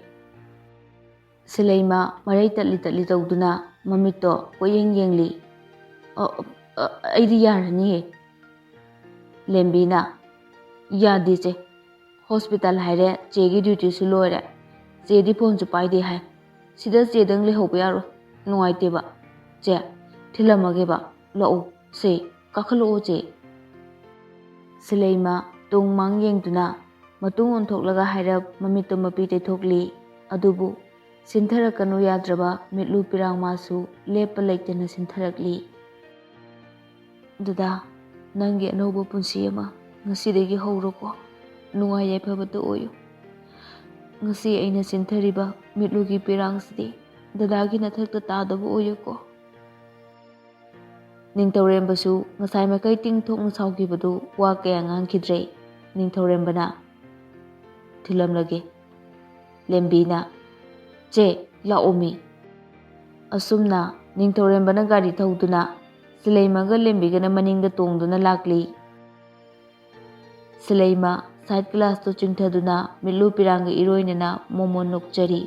ꯁꯤꯂꯩꯃ ꯃꯔꯩ ꯇꯠꯂꯤ ꯇꯠꯂꯤ ꯇꯧꯗꯨꯅ ꯃꯃꯤꯠꯇꯣ ꯀꯣꯏꯌꯦꯡ ꯌꯦꯡꯂꯤ꯫ "ꯑ, ꯑ, ꯑꯩꯗꯤ ꯌꯥꯔꯅꯤꯌꯦ꯫" ꯂꯦꯝꯕꯤꯅ, "ꯌꯥꯗꯦ ꯆꯦ, hospital ꯍꯥꯏꯔꯦ, ꯆꯦꯒꯤ dutyꯁꯨ ꯂꯣꯏꯔꯦ꯫ ꯆꯦꯗꯤ phoneꯁꯨ ꯄꯥꯏꯗꯦ ꯍꯥꯏ꯫ ꯁꯤꯗ ꯆꯦꯗꯪ ꯂꯩꯍꯧꯕ ꯌꯥꯔꯣꯏ, ꯅꯨꯡꯉꯥꯏꯇꯦꯕ꯫ ꯆꯦ, ꯊꯤꯜꯂꯝꯃꯒꯦꯕ, ꯂꯥꯛꯑꯣ ꯁꯦ, ꯀꯥꯈꯠꯂꯛꯑꯣ ꯆꯦ꯫" ꯁꯤꯂꯩꯃ ꯇꯨꯡ ꯃꯥꯡ ꯌꯦꯡꯗꯨꯅ ꯃꯇꯨꯡ ꯑꯣꯟꯊꯣꯛꯂꯒ ꯍꯥꯏꯔꯞ ꯃꯃꯤꯠꯇꯣ ꯃꯄꯤ ꯇꯩꯊꯣꯛꯂꯤ꯫ ꯑꯗꯨꯕꯨ ꯆꯤꯟꯊꯔꯛꯀꯅꯨ ꯌꯥꯗ꯭ꯔꯕ ꯃꯤꯠꯂꯨ ꯄꯤꯔꯥꯡ ꯃꯥꯁꯨ ꯂꯦꯞꯄ ꯂꯩꯇꯅ ꯆꯤꯟꯊꯔꯛꯂꯤ꯫ "ꯗꯗꯥ, ꯅꯪꯒꯤ ꯑꯅꯧꯕ ꯄꯨꯟꯁꯤ ꯑꯃ ꯉꯁꯤꯗꯒꯤ ꯍꯧꯔꯣꯀꯣ꯫ ꯅꯨꯡꯉꯥꯏ ꯌꯥꯏꯐꯕꯇ ꯑꯣꯏꯌꯨ꯫ ꯉꯁꯤ ꯑꯩꯅ ꯆꯤꯟꯊꯔꯤꯕ ꯃꯤꯠꯂꯨꯒꯤ ꯄꯤꯔꯥꯡꯁꯤꯗꯤ ꯗꯗꯥꯒꯤ ꯅꯊꯛꯇ ꯇꯥꯗꯕ ꯑꯣꯏꯌꯨꯀꯣ꯫" ꯅꯤꯡꯊꯧꯔꯦꯝꯕꯁꯨ ꯉꯁꯥꯏ ꯃꯈꯩ ꯇꯤꯡ ꯊꯣꯛꯅ ꯁꯥꯎꯈꯤꯕꯗꯨ ꯋꯥ ꯀꯌꯥ ꯉꯥꯡꯈꯤꯗ꯭ꯔꯦ꯫ ꯅꯤꯡꯊꯧꯔꯦꯝꯕꯅ, "ꯊꯤꯜꯂꯝꯂꯒꯦ꯫" ꯂꯦꯝꯕꯤꯅ, "ꯆꯦ, ꯂꯥꯛꯑꯣꯃꯤ꯫" ꯑꯁꯨꯝꯅ ꯅꯤꯡꯊꯧꯔꯦꯝꯕꯅ ꯒꯥꯔꯤ ꯊꯧꯗꯨꯅ ꯁꯤꯂꯩꯃꯒ ꯂꯦꯝꯕꯤꯒꯅ ꯃꯅꯤꯡꯗ ꯇꯣꯡꯗꯨꯅ ꯂꯥꯛꯂꯤ꯫ ꯁꯤꯂꯩꯃ side glassꯇꯨ ꯆꯤꯡꯊꯗꯨꯅ ꯃꯤꯠꯂꯨ ꯄꯤꯔꯥꯡꯒ ꯏꯔꯣꯏꯅꯅ ꯃꯣꯃꯣꯟ ꯅꯣꯛꯆꯔꯤ꯫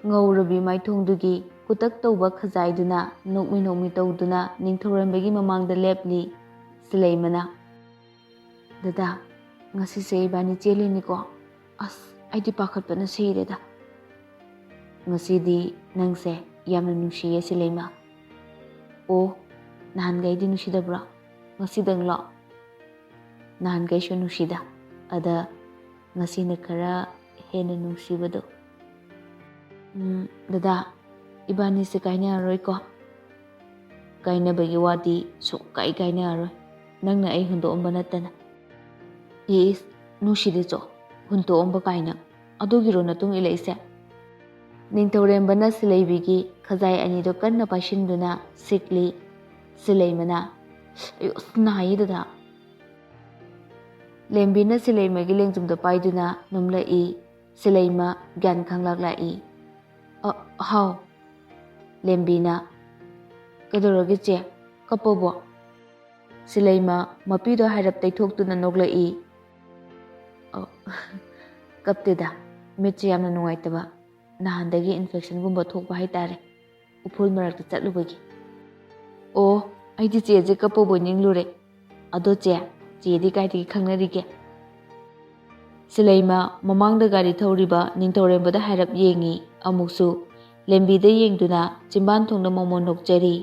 ꯉꯧꯔꯕꯤ ꯃꯥꯏꯊꯣꯡꯗꯨꯒꯤ ꯀꯨꯇꯛ ꯇꯧꯕ ꯈꯖꯥꯏꯗꯨꯅ ꯅꯣꯛꯃꯤ ꯅꯣꯛꯃꯤ ꯇꯧꯗꯨꯅ ꯅꯤꯡꯊꯧꯔꯦꯝꯕꯒꯤ ꯃꯃꯥꯡꯗ ꯂꯦꯞꯂꯤ꯫ ꯁꯤꯂꯩꯃꯅ, "ꯗꯗꯥ, ꯉꯁꯤꯁꯦ ꯏꯕꯥꯅꯤ ꯆꯦꯜꯂꯤꯅꯤꯀꯣ? ꯑꯁ, ꯑꯩꯗꯤ ꯄꯥꯈꯠꯄꯅ ꯁꯤꯔꯦꯗ꯫" "ꯉꯁꯤꯗꯤ ꯅꯪꯁꯦ ꯌꯥꯝꯅ ꯅꯨꯡꯁꯤꯌꯦ ꯁꯤꯂꯩꯃ꯫" "ꯑꯣ, ꯅꯍꯥꯟꯈꯩꯗꯤ ꯅꯨꯡꯁꯤꯗꯕ꯭ꯔꯣ? ꯉꯁꯤꯗꯪꯂꯣ?" "ꯅꯍꯥꯟꯈꯩꯁꯨ ꯅꯨꯡꯁꯤꯗ, ꯑꯗ ꯉꯁꯤꯅ ꯈꯔ ꯍꯦꯟꯅ ꯅꯨꯡꯁꯤꯕꯗꯣ꯫" "ꯎꯝ, ꯗꯗꯥ, ꯏꯕꯥꯅꯤꯁꯦ ꯀꯥꯏꯅꯔꯔꯣꯏꯀꯣ?" "ꯀꯥꯏꯅꯕꯒꯤ ꯋꯥꯗꯤ ꯁꯨꯡꯀꯥꯏ ꯀꯥꯏꯅꯔꯔꯣꯏ, ꯅꯪꯅ ꯑꯩ ꯍꯨꯟꯗꯣꯛꯑꯝꯕ ꯅꯠꯇꯅ꯫" "ꯏꯁ, ꯅꯨꯡꯁꯤꯗꯦ ꯆꯣ, ꯍꯨꯟꯗꯣꯛꯑꯝꯕ ꯀꯥꯏꯅ, ꯑꯗꯨꯒꯤꯔꯣ ꯅꯇꯨꯡ ꯏꯜꯂꯛꯏꯁꯦ?" ꯅꯤꯡꯊꯧꯔꯦꯝꯕꯅ ꯁꯤꯂꯩꯕꯤꯒꯤ ꯈꯖꯥꯏ ꯑꯅꯤꯗꯨ ꯀꯟꯅ ꯄꯥꯏꯁꯤꯟꯗꯨꯅ ꯁꯤꯛꯂꯤ꯫ ꯁꯤꯂꯩꯃꯅ, "ꯑꯌꯣ, ꯑꯁ, ꯅꯥꯏꯌꯦ ꯗꯗꯥ꯫" ꯂꯦꯝꯕꯤꯅ ꯁꯤꯂꯩꯃꯒꯤ ꯂꯦꯡꯖꯨꯝꯗ ꯄꯥꯏꯗꯨꯅ ꯅꯣꯝꯂꯛꯏ꯫ ꯁꯤꯂꯩꯃ ꯒ꯭ꯌꯥꯟ ꯈꯪꯂꯛ ꯂꯥꯛꯏ꯫ "ꯑ, ꯍꯥꯎ꯫" ꯂꯦꯝꯕꯤꯅ, "ꯀꯩꯗꯧꯔꯒꯦ ꯆꯦ? "ꯀꯞꯄꯕꯣ?" ꯁꯤꯂꯩꯃ ꯃꯄꯤꯗꯣ ꯍꯥꯏꯔꯞ ꯇꯩꯊꯣꯛꯇꯨꯅ ꯅꯣꯛꯂꯛꯏ꯫ "ꯑꯣ, ꯀꯞꯇꯦꯗ, ꯃꯤꯠꯁꯦ ꯌꯥꯝꯅ ꯅꯨꯡꯉꯥꯏꯇꯕ, ꯅꯍꯥꯟꯗꯒꯤ ꯏꯟꯐꯦꯛꯁꯟꯒꯨꯝꯕ ꯊꯣꯛꯄ ꯍꯥꯏꯇꯥꯔꯦ, ꯎꯐꯨꯜ ꯃꯔꯛꯇ ꯆꯠꯂꯨꯕꯒꯤ꯫ ꯑꯣ, ꯑꯩꯗꯤ ꯆꯦꯁꯦ ꯀꯞꯄꯕꯣꯏ ꯅꯤꯡꯂꯨꯔꯦ꯫ ꯑꯗꯣ ꯆꯦ, ꯆꯦꯗꯤ ꯀꯥꯏꯗꯒꯤ ꯈꯪꯅꯔꯤꯒꯦ?" ꯁꯤꯂꯩꯃ ꯃꯃꯥꯡꯗ ꯒꯥꯔꯤ ꯊꯧꯔꯤꯕ ꯅꯤꯡꯊꯧꯔꯦꯝꯕꯗ ꯍꯥꯏꯔꯞ ꯌꯦꯡꯉꯤ꯫ ꯑꯃꯨꯛꯁꯨ ꯂꯦꯝꯕꯤꯗ ꯌꯦꯡꯗꯨꯅ ꯆꯤꯝꯕꯥꯟ ꯊꯣꯡꯗ ꯃꯣꯃꯣꯟ ꯅꯣꯛꯆꯔꯤ꯫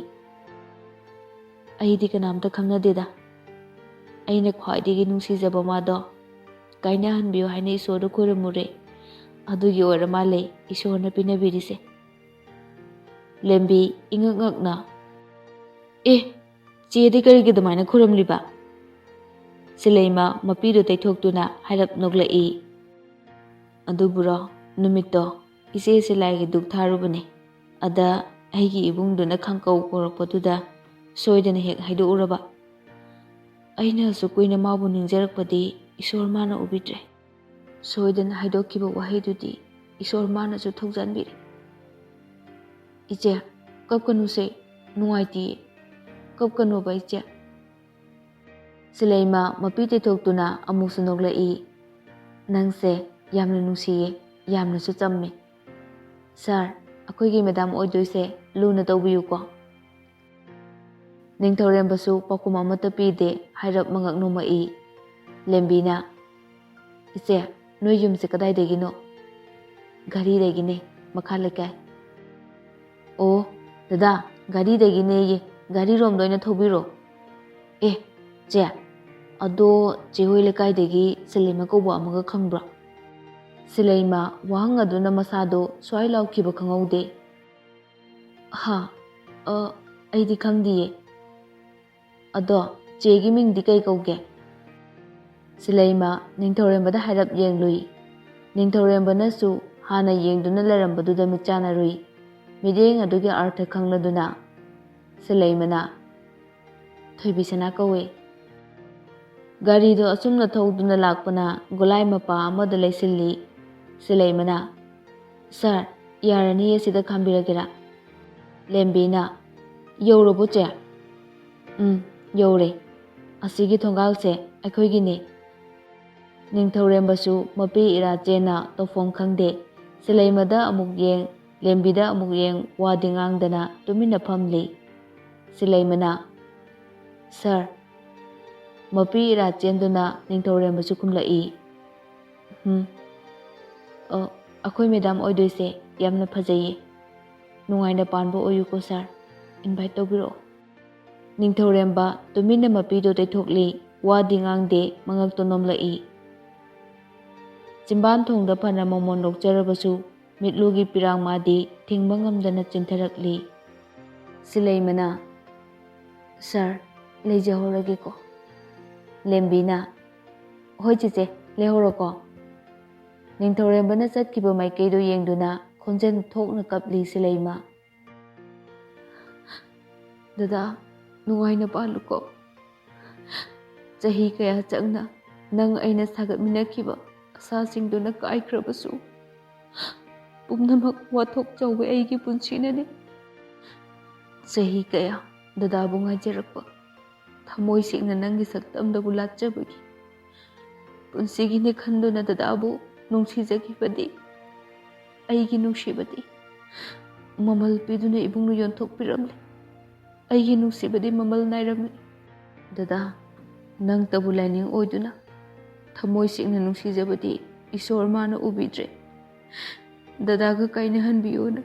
"ꯑꯩꯗꯤ ꯀꯅꯥꯝꯇ ꯈꯪꯅꯗꯦꯗ꯫ ꯑꯩꯅ ꯈ꯭ꯋꯥꯏꯗꯒꯤ ꯅꯨꯡꯁꯤꯖꯕ ꯃꯥꯗꯣ ꯀꯥꯏꯅꯍꯟꯕꯤꯌꯨ ꯍꯥꯏꯅ ꯏꯁꯣꯔꯗ ꯈꯣꯏꯔꯝꯃꯨꯔꯦ꯫ ꯑꯗꯨꯒꯤ ꯑꯣꯏꯔ ꯃꯥꯜꯂꯦ ꯏꯁꯣꯔꯅ ꯄꯤꯅꯕꯤꯔꯤꯁꯦ꯫" ꯂꯦꯝꯕꯤ ꯏꯉꯛ ꯉꯛꯅ, "ꯑꯦ, ꯆꯦꯗꯤ ꯀꯔꯤꯒꯤ ꯑꯗꯨꯃꯥꯏꯅ ꯈꯨꯔꯝꯂꯤꯕ?" ꯁꯤꯂꯩꯃ ꯃꯄꯤꯗꯨ ꯇꯩꯊꯣꯛꯇꯨꯅ ꯍꯥꯏꯔꯞ ꯅꯣꯛꯂꯛꯏ꯫ "ꯑꯗꯨꯕꯨꯔꯣ, ꯅꯨꯃꯤꯠꯇꯣ ꯏꯆꯦꯁꯦ ꯂꯥꯏꯒꯤ ꯙꯨꯛ ꯊꯥꯔꯨꯕꯅꯦ꯫ ꯑꯗ ꯑꯩꯒꯤ ꯏꯕꯨꯡꯗꯨꯅ ꯈꯪꯀꯧ ꯀꯧꯔꯛꯄꯗꯨꯗ ꯁꯣꯏꯗꯅ ꯍꯦꯛ ꯍꯥꯏꯗꯣꯛꯎꯔꯕ꯫ ꯑꯩꯅ ꯑꯁꯨꯛ ꯀꯨꯏꯅ ꯃꯥꯕꯨ ꯅꯤꯡꯖꯔꯛꯄꯗꯤ ꯏꯁꯣꯔ ꯃꯥꯅ ꯎꯕꯤꯗ꯭ꯔꯦ꯫ ꯁꯣꯏꯗꯅ ꯍꯥꯏꯗꯣꯛꯈꯤꯕ ꯋꯥꯍꯩꯗꯨꯗꯤ ꯏꯁꯣꯔ ꯃꯥꯅꯁꯨ ꯊꯧꯖꯥꯟꯕꯤꯔꯦ꯫" "ꯏꯆꯦ, ꯀꯞꯀꯅꯨꯁꯦ, ꯅꯨꯡꯉꯥꯏꯇꯤꯌꯦ꯫ ꯀꯞꯀꯅꯣꯕ ꯏꯆꯦ꯫" ꯁꯤꯂꯩꯃ ꯃꯄꯤ ꯇꯩꯊꯣꯛꯇꯨꯅ ꯑꯃꯨꯛꯁꯨ ꯅꯣꯛꯂꯛꯏ꯫ "ꯅꯪꯁꯦ ꯌꯥꯝꯅ ꯅꯨꯡꯁꯤꯌꯦ, ꯌꯥꯝꯅꯁꯨ ꯆꯝꯃꯦ꯫ ꯁꯥꯔ, ꯑꯩꯈꯣꯏꯒꯤ ꯃꯦꯗꯥꯝ ꯑꯣꯏꯗꯣꯏꯁꯦ ꯂꯨꯅ ꯇꯧꯕꯤꯌꯨꯀꯣ꯫" ꯅꯤꯡꯊꯧꯔꯦꯝꯕꯁꯨ ꯄꯥꯎꯈꯨꯝ ꯑꯃꯠꯇ ꯄꯤꯗꯦ, ꯍꯥꯏꯔꯞ ꯃꯉꯛ ꯅꯣꯝꯃꯛꯏ꯫ ꯂꯦꯝꯕꯤꯅ, "ꯏꯆꯦ, ꯅꯣꯏ ꯌꯨꯝꯁꯦ ꯀꯗꯥꯏꯗꯒꯤꯅꯣ?" "ꯘꯔꯤꯗꯒꯤꯅꯦ, ꯃꯈꯥ ꯂꯩꯀꯥꯏ꯫" "ꯑꯣ, ꯗꯗꯥ, ꯘꯔꯤꯗꯒꯤꯅꯦꯌꯦ, ꯘꯔꯤꯔꯣꯝꯗ ꯑꯣꯏꯅ ꯊꯧꯕꯤꯔꯣ꯫" "ꯑꯦ, ꯆꯦ, ꯑꯗꯣ ꯆꯦ ꯍꯣꯏ ꯂꯩꯀꯥꯏꯗꯒꯤ ꯁꯤꯂꯩꯃ ꯀꯧꯕ ꯑꯃꯒ ꯈꯪꯕ꯭ꯔꯣ?" ꯁꯤꯂꯩꯃ ꯋꯥꯍꯪ ꯑꯗꯨꯅ ꯃꯁꯥꯗꯣ ꯁ꯭ꯋꯥꯏ ꯂꯥꯎꯈꯤꯕ ꯈꯪꯍꯧꯗꯦ꯫ "ꯍꯥ? ꯑ, ꯑꯩꯗꯤ ꯈꯪꯗꯤꯌꯦ꯫ ꯑꯗꯣ ꯆꯦꯒꯤ ꯃꯤꯡꯗꯤ ꯀꯩ ꯀꯧꯒꯦ?" ꯁꯤꯂꯩꯃ ꯅꯤꯡꯊꯧꯔꯦꯝꯕꯗ ꯍꯥꯏꯔꯞ ꯌꯦꯡꯂꯨꯏ꯫ ꯅꯤꯡꯊꯧꯔꯦꯝꯕꯅꯁꯨ ꯍꯥꯟꯅ ꯌꯦꯡꯗꯨꯅ ꯂꯩꯔꯝꯕꯗꯨꯗ ꯃꯤꯠ ꯆꯥꯟꯅꯔꯨꯏ꯫ ꯃꯤꯠꯌꯦꯡ ꯑꯗꯨꯒꯤ ꯑꯔꯊ ꯈꯪꯂꯗꯨꯅ ꯁꯤꯂꯩꯃꯅ, "ꯊꯣꯏꯕꯤꯁꯅꯥ ꯀꯧꯏ꯫" ꯒꯥꯔꯤꯗꯣ ꯑꯆꯨꯝꯅ ꯊꯧꯗꯨꯅ ꯂꯥꯛꯄꯅ ꯒꯣꯂꯥꯏ ꯃꯄꯥ ꯑꯃꯗ ꯂꯩꯁꯤꯜꯂꯤ꯫ ꯁꯤꯂꯩꯃꯅ, "ꯁꯥꯔ, ꯌꯥꯔꯅꯤꯌꯦ, ꯁꯤꯗ ꯈꯥꯝꯕꯤꯔꯒꯦꯔꯥ?" ꯂꯦꯝꯕꯤꯅ, "ꯌꯧꯔꯕꯣ ꯆꯦ?" "ꯎꯝ, ꯌꯧꯔꯦ꯫ ꯑꯁꯤꯒꯤ ꯊꯣꯡꯒꯥꯜꯁꯦ ꯑꯩꯈꯣꯏꯒꯤꯅꯦ꯫" ꯅꯤꯡꯊꯧꯔꯦꯝꯕꯁꯨ ꯃꯄꯤ ꯏꯔꯥ ꯆꯦꯟꯅ ꯇꯧꯐꯝ ꯈꯪꯗꯦ꯫ ꯁꯤꯂꯩꯃꯗ ꯑꯃꯨꯛ ꯌꯦꯡ, ꯂꯦꯝꯕꯤꯗ ꯑꯃꯨꯛ ꯌꯦꯡ, ꯋꯥꯗꯤ ꯉꯥꯡꯗꯅ ꯇꯨꯃꯤꯟꯅ ꯐꯝꯂꯤ꯫ ꯁꯤꯂꯩꯃꯅ, "ꯁꯥꯔ꯫" ꯃꯄꯤ ꯏꯔꯥ ꯆꯦꯟꯗꯨꯅ ꯅꯤꯡꯊꯧꯔꯦꯝꯕꯁꯨ ꯈꯨꯝꯂꯛꯏ꯫ "ꯎꯝ꯫ ꯑ, ꯑꯩꯈꯣꯏ ꯃꯦꯗꯥꯝ ꯑꯣꯏꯗꯣꯏꯁꯦ ꯌꯥꯝꯅ ꯐꯖꯩꯌꯦ꯫ ꯅꯨꯡꯉꯥꯏꯅ ꯄꯥꯟꯕ ꯑꯣꯏꯌꯨꯀꯣ ꯁꯥꯔ꯫ ꯏꯟꯚꯥꯏꯠ ꯇꯧꯕꯤꯔꯛꯑꯣ꯫" ꯅꯤꯡꯊꯧꯔꯦꯝꯕ ꯇꯨꯃꯤꯟꯅ ꯃꯄꯤꯗꯨ ꯇꯩꯊꯣꯛꯂꯤ, ꯋꯥꯗꯤ ꯉꯥꯡꯗꯦ, ꯃꯉꯛꯇꯨ ꯅꯣꯝꯂꯛꯏ꯫ ꯆꯤꯝꯕꯥꯟ ꯊꯣꯡꯗ ꯐꯅ ꯃꯃꯣꯟ ꯅꯣꯛꯆꯔꯕꯁꯨ ꯃꯤꯠꯂꯨꯒꯤ ꯄꯤꯔꯥꯡ ꯃꯥꯗꯤ ꯊꯤꯡꯕ ꯉꯝꯗꯅ ꯆꯤꯟꯊꯔꯛꯂꯤ꯫ ꯁꯤꯂꯩꯃꯅ, "ꯁꯥꯔ, ꯂꯩꯖꯍꯧꯔꯒꯦꯀꯣ꯫" ꯂꯦꯝꯕꯤꯅ, "ꯍꯣꯏ ꯆꯦꯆꯦ, ꯂꯩꯍꯧꯔꯣꯀꯣ꯫" ꯅꯤꯡꯊꯧꯔꯦꯝꯕꯅ ꯆꯠꯈꯤꯕ ꯃꯥꯏꯀꯩꯗꯨ ꯌꯦꯡꯗꯨꯅ ꯈꯣꯟꯖꯦꯜ ꯊꯣꯛꯅ ꯀꯞꯂꯤ ꯁꯤꯂꯩꯃ꯫ "ꯗꯗꯥ, ꯅꯨꯡꯉꯥꯏꯅ ꯄꯥꯜꯂꯨꯀꯣ꯫ ꯆꯍꯤ ꯀꯌꯥ ꯆꯪꯅ ꯅꯪ ꯑꯩꯅ ꯁꯥꯒꯠꯃꯤꯟꯅꯈꯤꯕ ꯑꯁꯥꯁꯤꯡꯗꯨꯅ ꯀꯥꯏꯈ꯭ꯔꯕꯁꯨ, ꯄꯨꯝꯅꯃꯛ ꯋꯥꯊꯣꯛ ꯆꯥꯎꯕ ꯑꯩꯒꯤ ꯄꯨꯟꯁꯤꯅꯅꯤ꯫ ꯆꯍꯤ ꯀꯌꯥ ꯗꯗꯥꯕꯨ ꯉꯥꯏꯖꯔꯛꯄ, ꯊꯃꯣꯏ ꯁꯦꯡꯅ ꯅꯪꯒꯤ ꯁꯛꯇꯝꯗꯕꯨ ꯂꯥꯠꯆꯕꯒꯤ ꯄꯨꯟꯁꯤꯒꯤꯅꯤ ꯈꯟꯗꯨꯅ ꯗꯗꯥꯕꯨ ꯅꯨꯡꯁꯤꯖꯈꯤꯕꯗꯤ, ꯑꯩꯒꯤ ꯅꯨꯡꯁꯤꯕꯗꯤ ꯃꯃꯜ ꯄꯤꯗꯨꯅ ꯏꯕꯨꯡꯅ ꯌꯣꯟꯊꯣꯛꯄꯤꯔꯝꯂꯦ꯫ ꯑꯩꯒꯤ ꯅꯨꯡꯁꯤꯕꯗꯤ ꯃꯃꯜ ꯅꯥꯏꯔꯝꯂꯦ꯫ ꯗꯗꯥ, ꯅꯪꯇꯕꯨ ꯂꯥꯏꯅꯤꯡ ꯑꯣꯏꯗꯨꯅ ꯊꯃꯣꯏ ꯁꯦꯡꯅ ꯅꯨꯡꯁꯤꯖꯕꯗꯤ ꯏꯁꯣꯔ ꯃꯥꯅ ꯎꯕꯤꯗ꯭ꯔꯦ꯫ ꯗꯗꯥꯒ ꯀꯥꯏꯅꯍꯟꯕꯤꯌꯣꯅ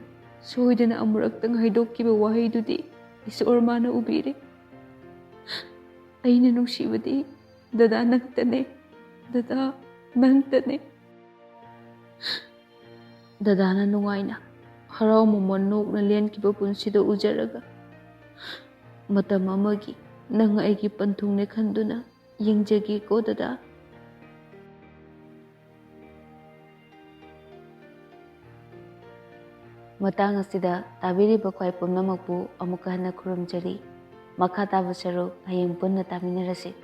ꯁꯣꯏꯗꯅ ꯑꯃꯨꯔꯛꯇꯪ ꯍꯥꯏꯗꯣꯛꯈꯤꯕ ꯋꯥꯍꯩꯗꯨꯗꯤ ꯏꯁꯣꯔ ꯃꯥꯅ ꯎꯕꯤꯔꯦ꯫ ꯑꯩꯅ ꯅꯨꯡꯁꯤꯕꯗꯤ ꯗꯗꯥ ꯅꯪꯇꯅꯦ, ꯗꯗꯥ ꯅꯪꯇꯅꯦ꯫" ꯗꯗꯥꯅ ꯅꯨꯡꯉꯥꯏꯅ, ꯍꯔꯥꯎ ꯃꯃꯣꯟ ꯅꯣꯛꯅ ꯂꯦꯟꯈꯤꯕ ꯄꯨꯟꯁꯤꯗꯨ ꯎꯖꯔꯒ, ꯃꯇꯝ ꯑꯃꯒꯤ ꯅꯪ ꯑꯩꯒꯤ ꯄꯟꯊꯨꯡꯅꯦ ꯈꯟꯗꯨꯅ ꯌꯦꯡꯖꯒꯦꯀꯣ ꯗꯗꯥ꯫ ꯃꯇꯥꯡ ꯑꯁꯤꯗ ꯇꯥꯕꯤꯔꯤꯕ ꯈ꯭ꯋꯥꯏ ꯄꯨꯝꯅꯃꯛꯄꯨ ꯑꯃꯨꯛꯀ ꯍꯟꯅ ꯈꯨꯔꯨꯝꯖꯔꯤ꯫ ꯃꯈꯥ ꯇꯥꯕ ꯁꯔꯨꯛ ꯍꯌꯦꯡ ꯄꯨꯟꯅ ꯇꯥꯃꯤꯟꯅꯔꯁꯤ꯫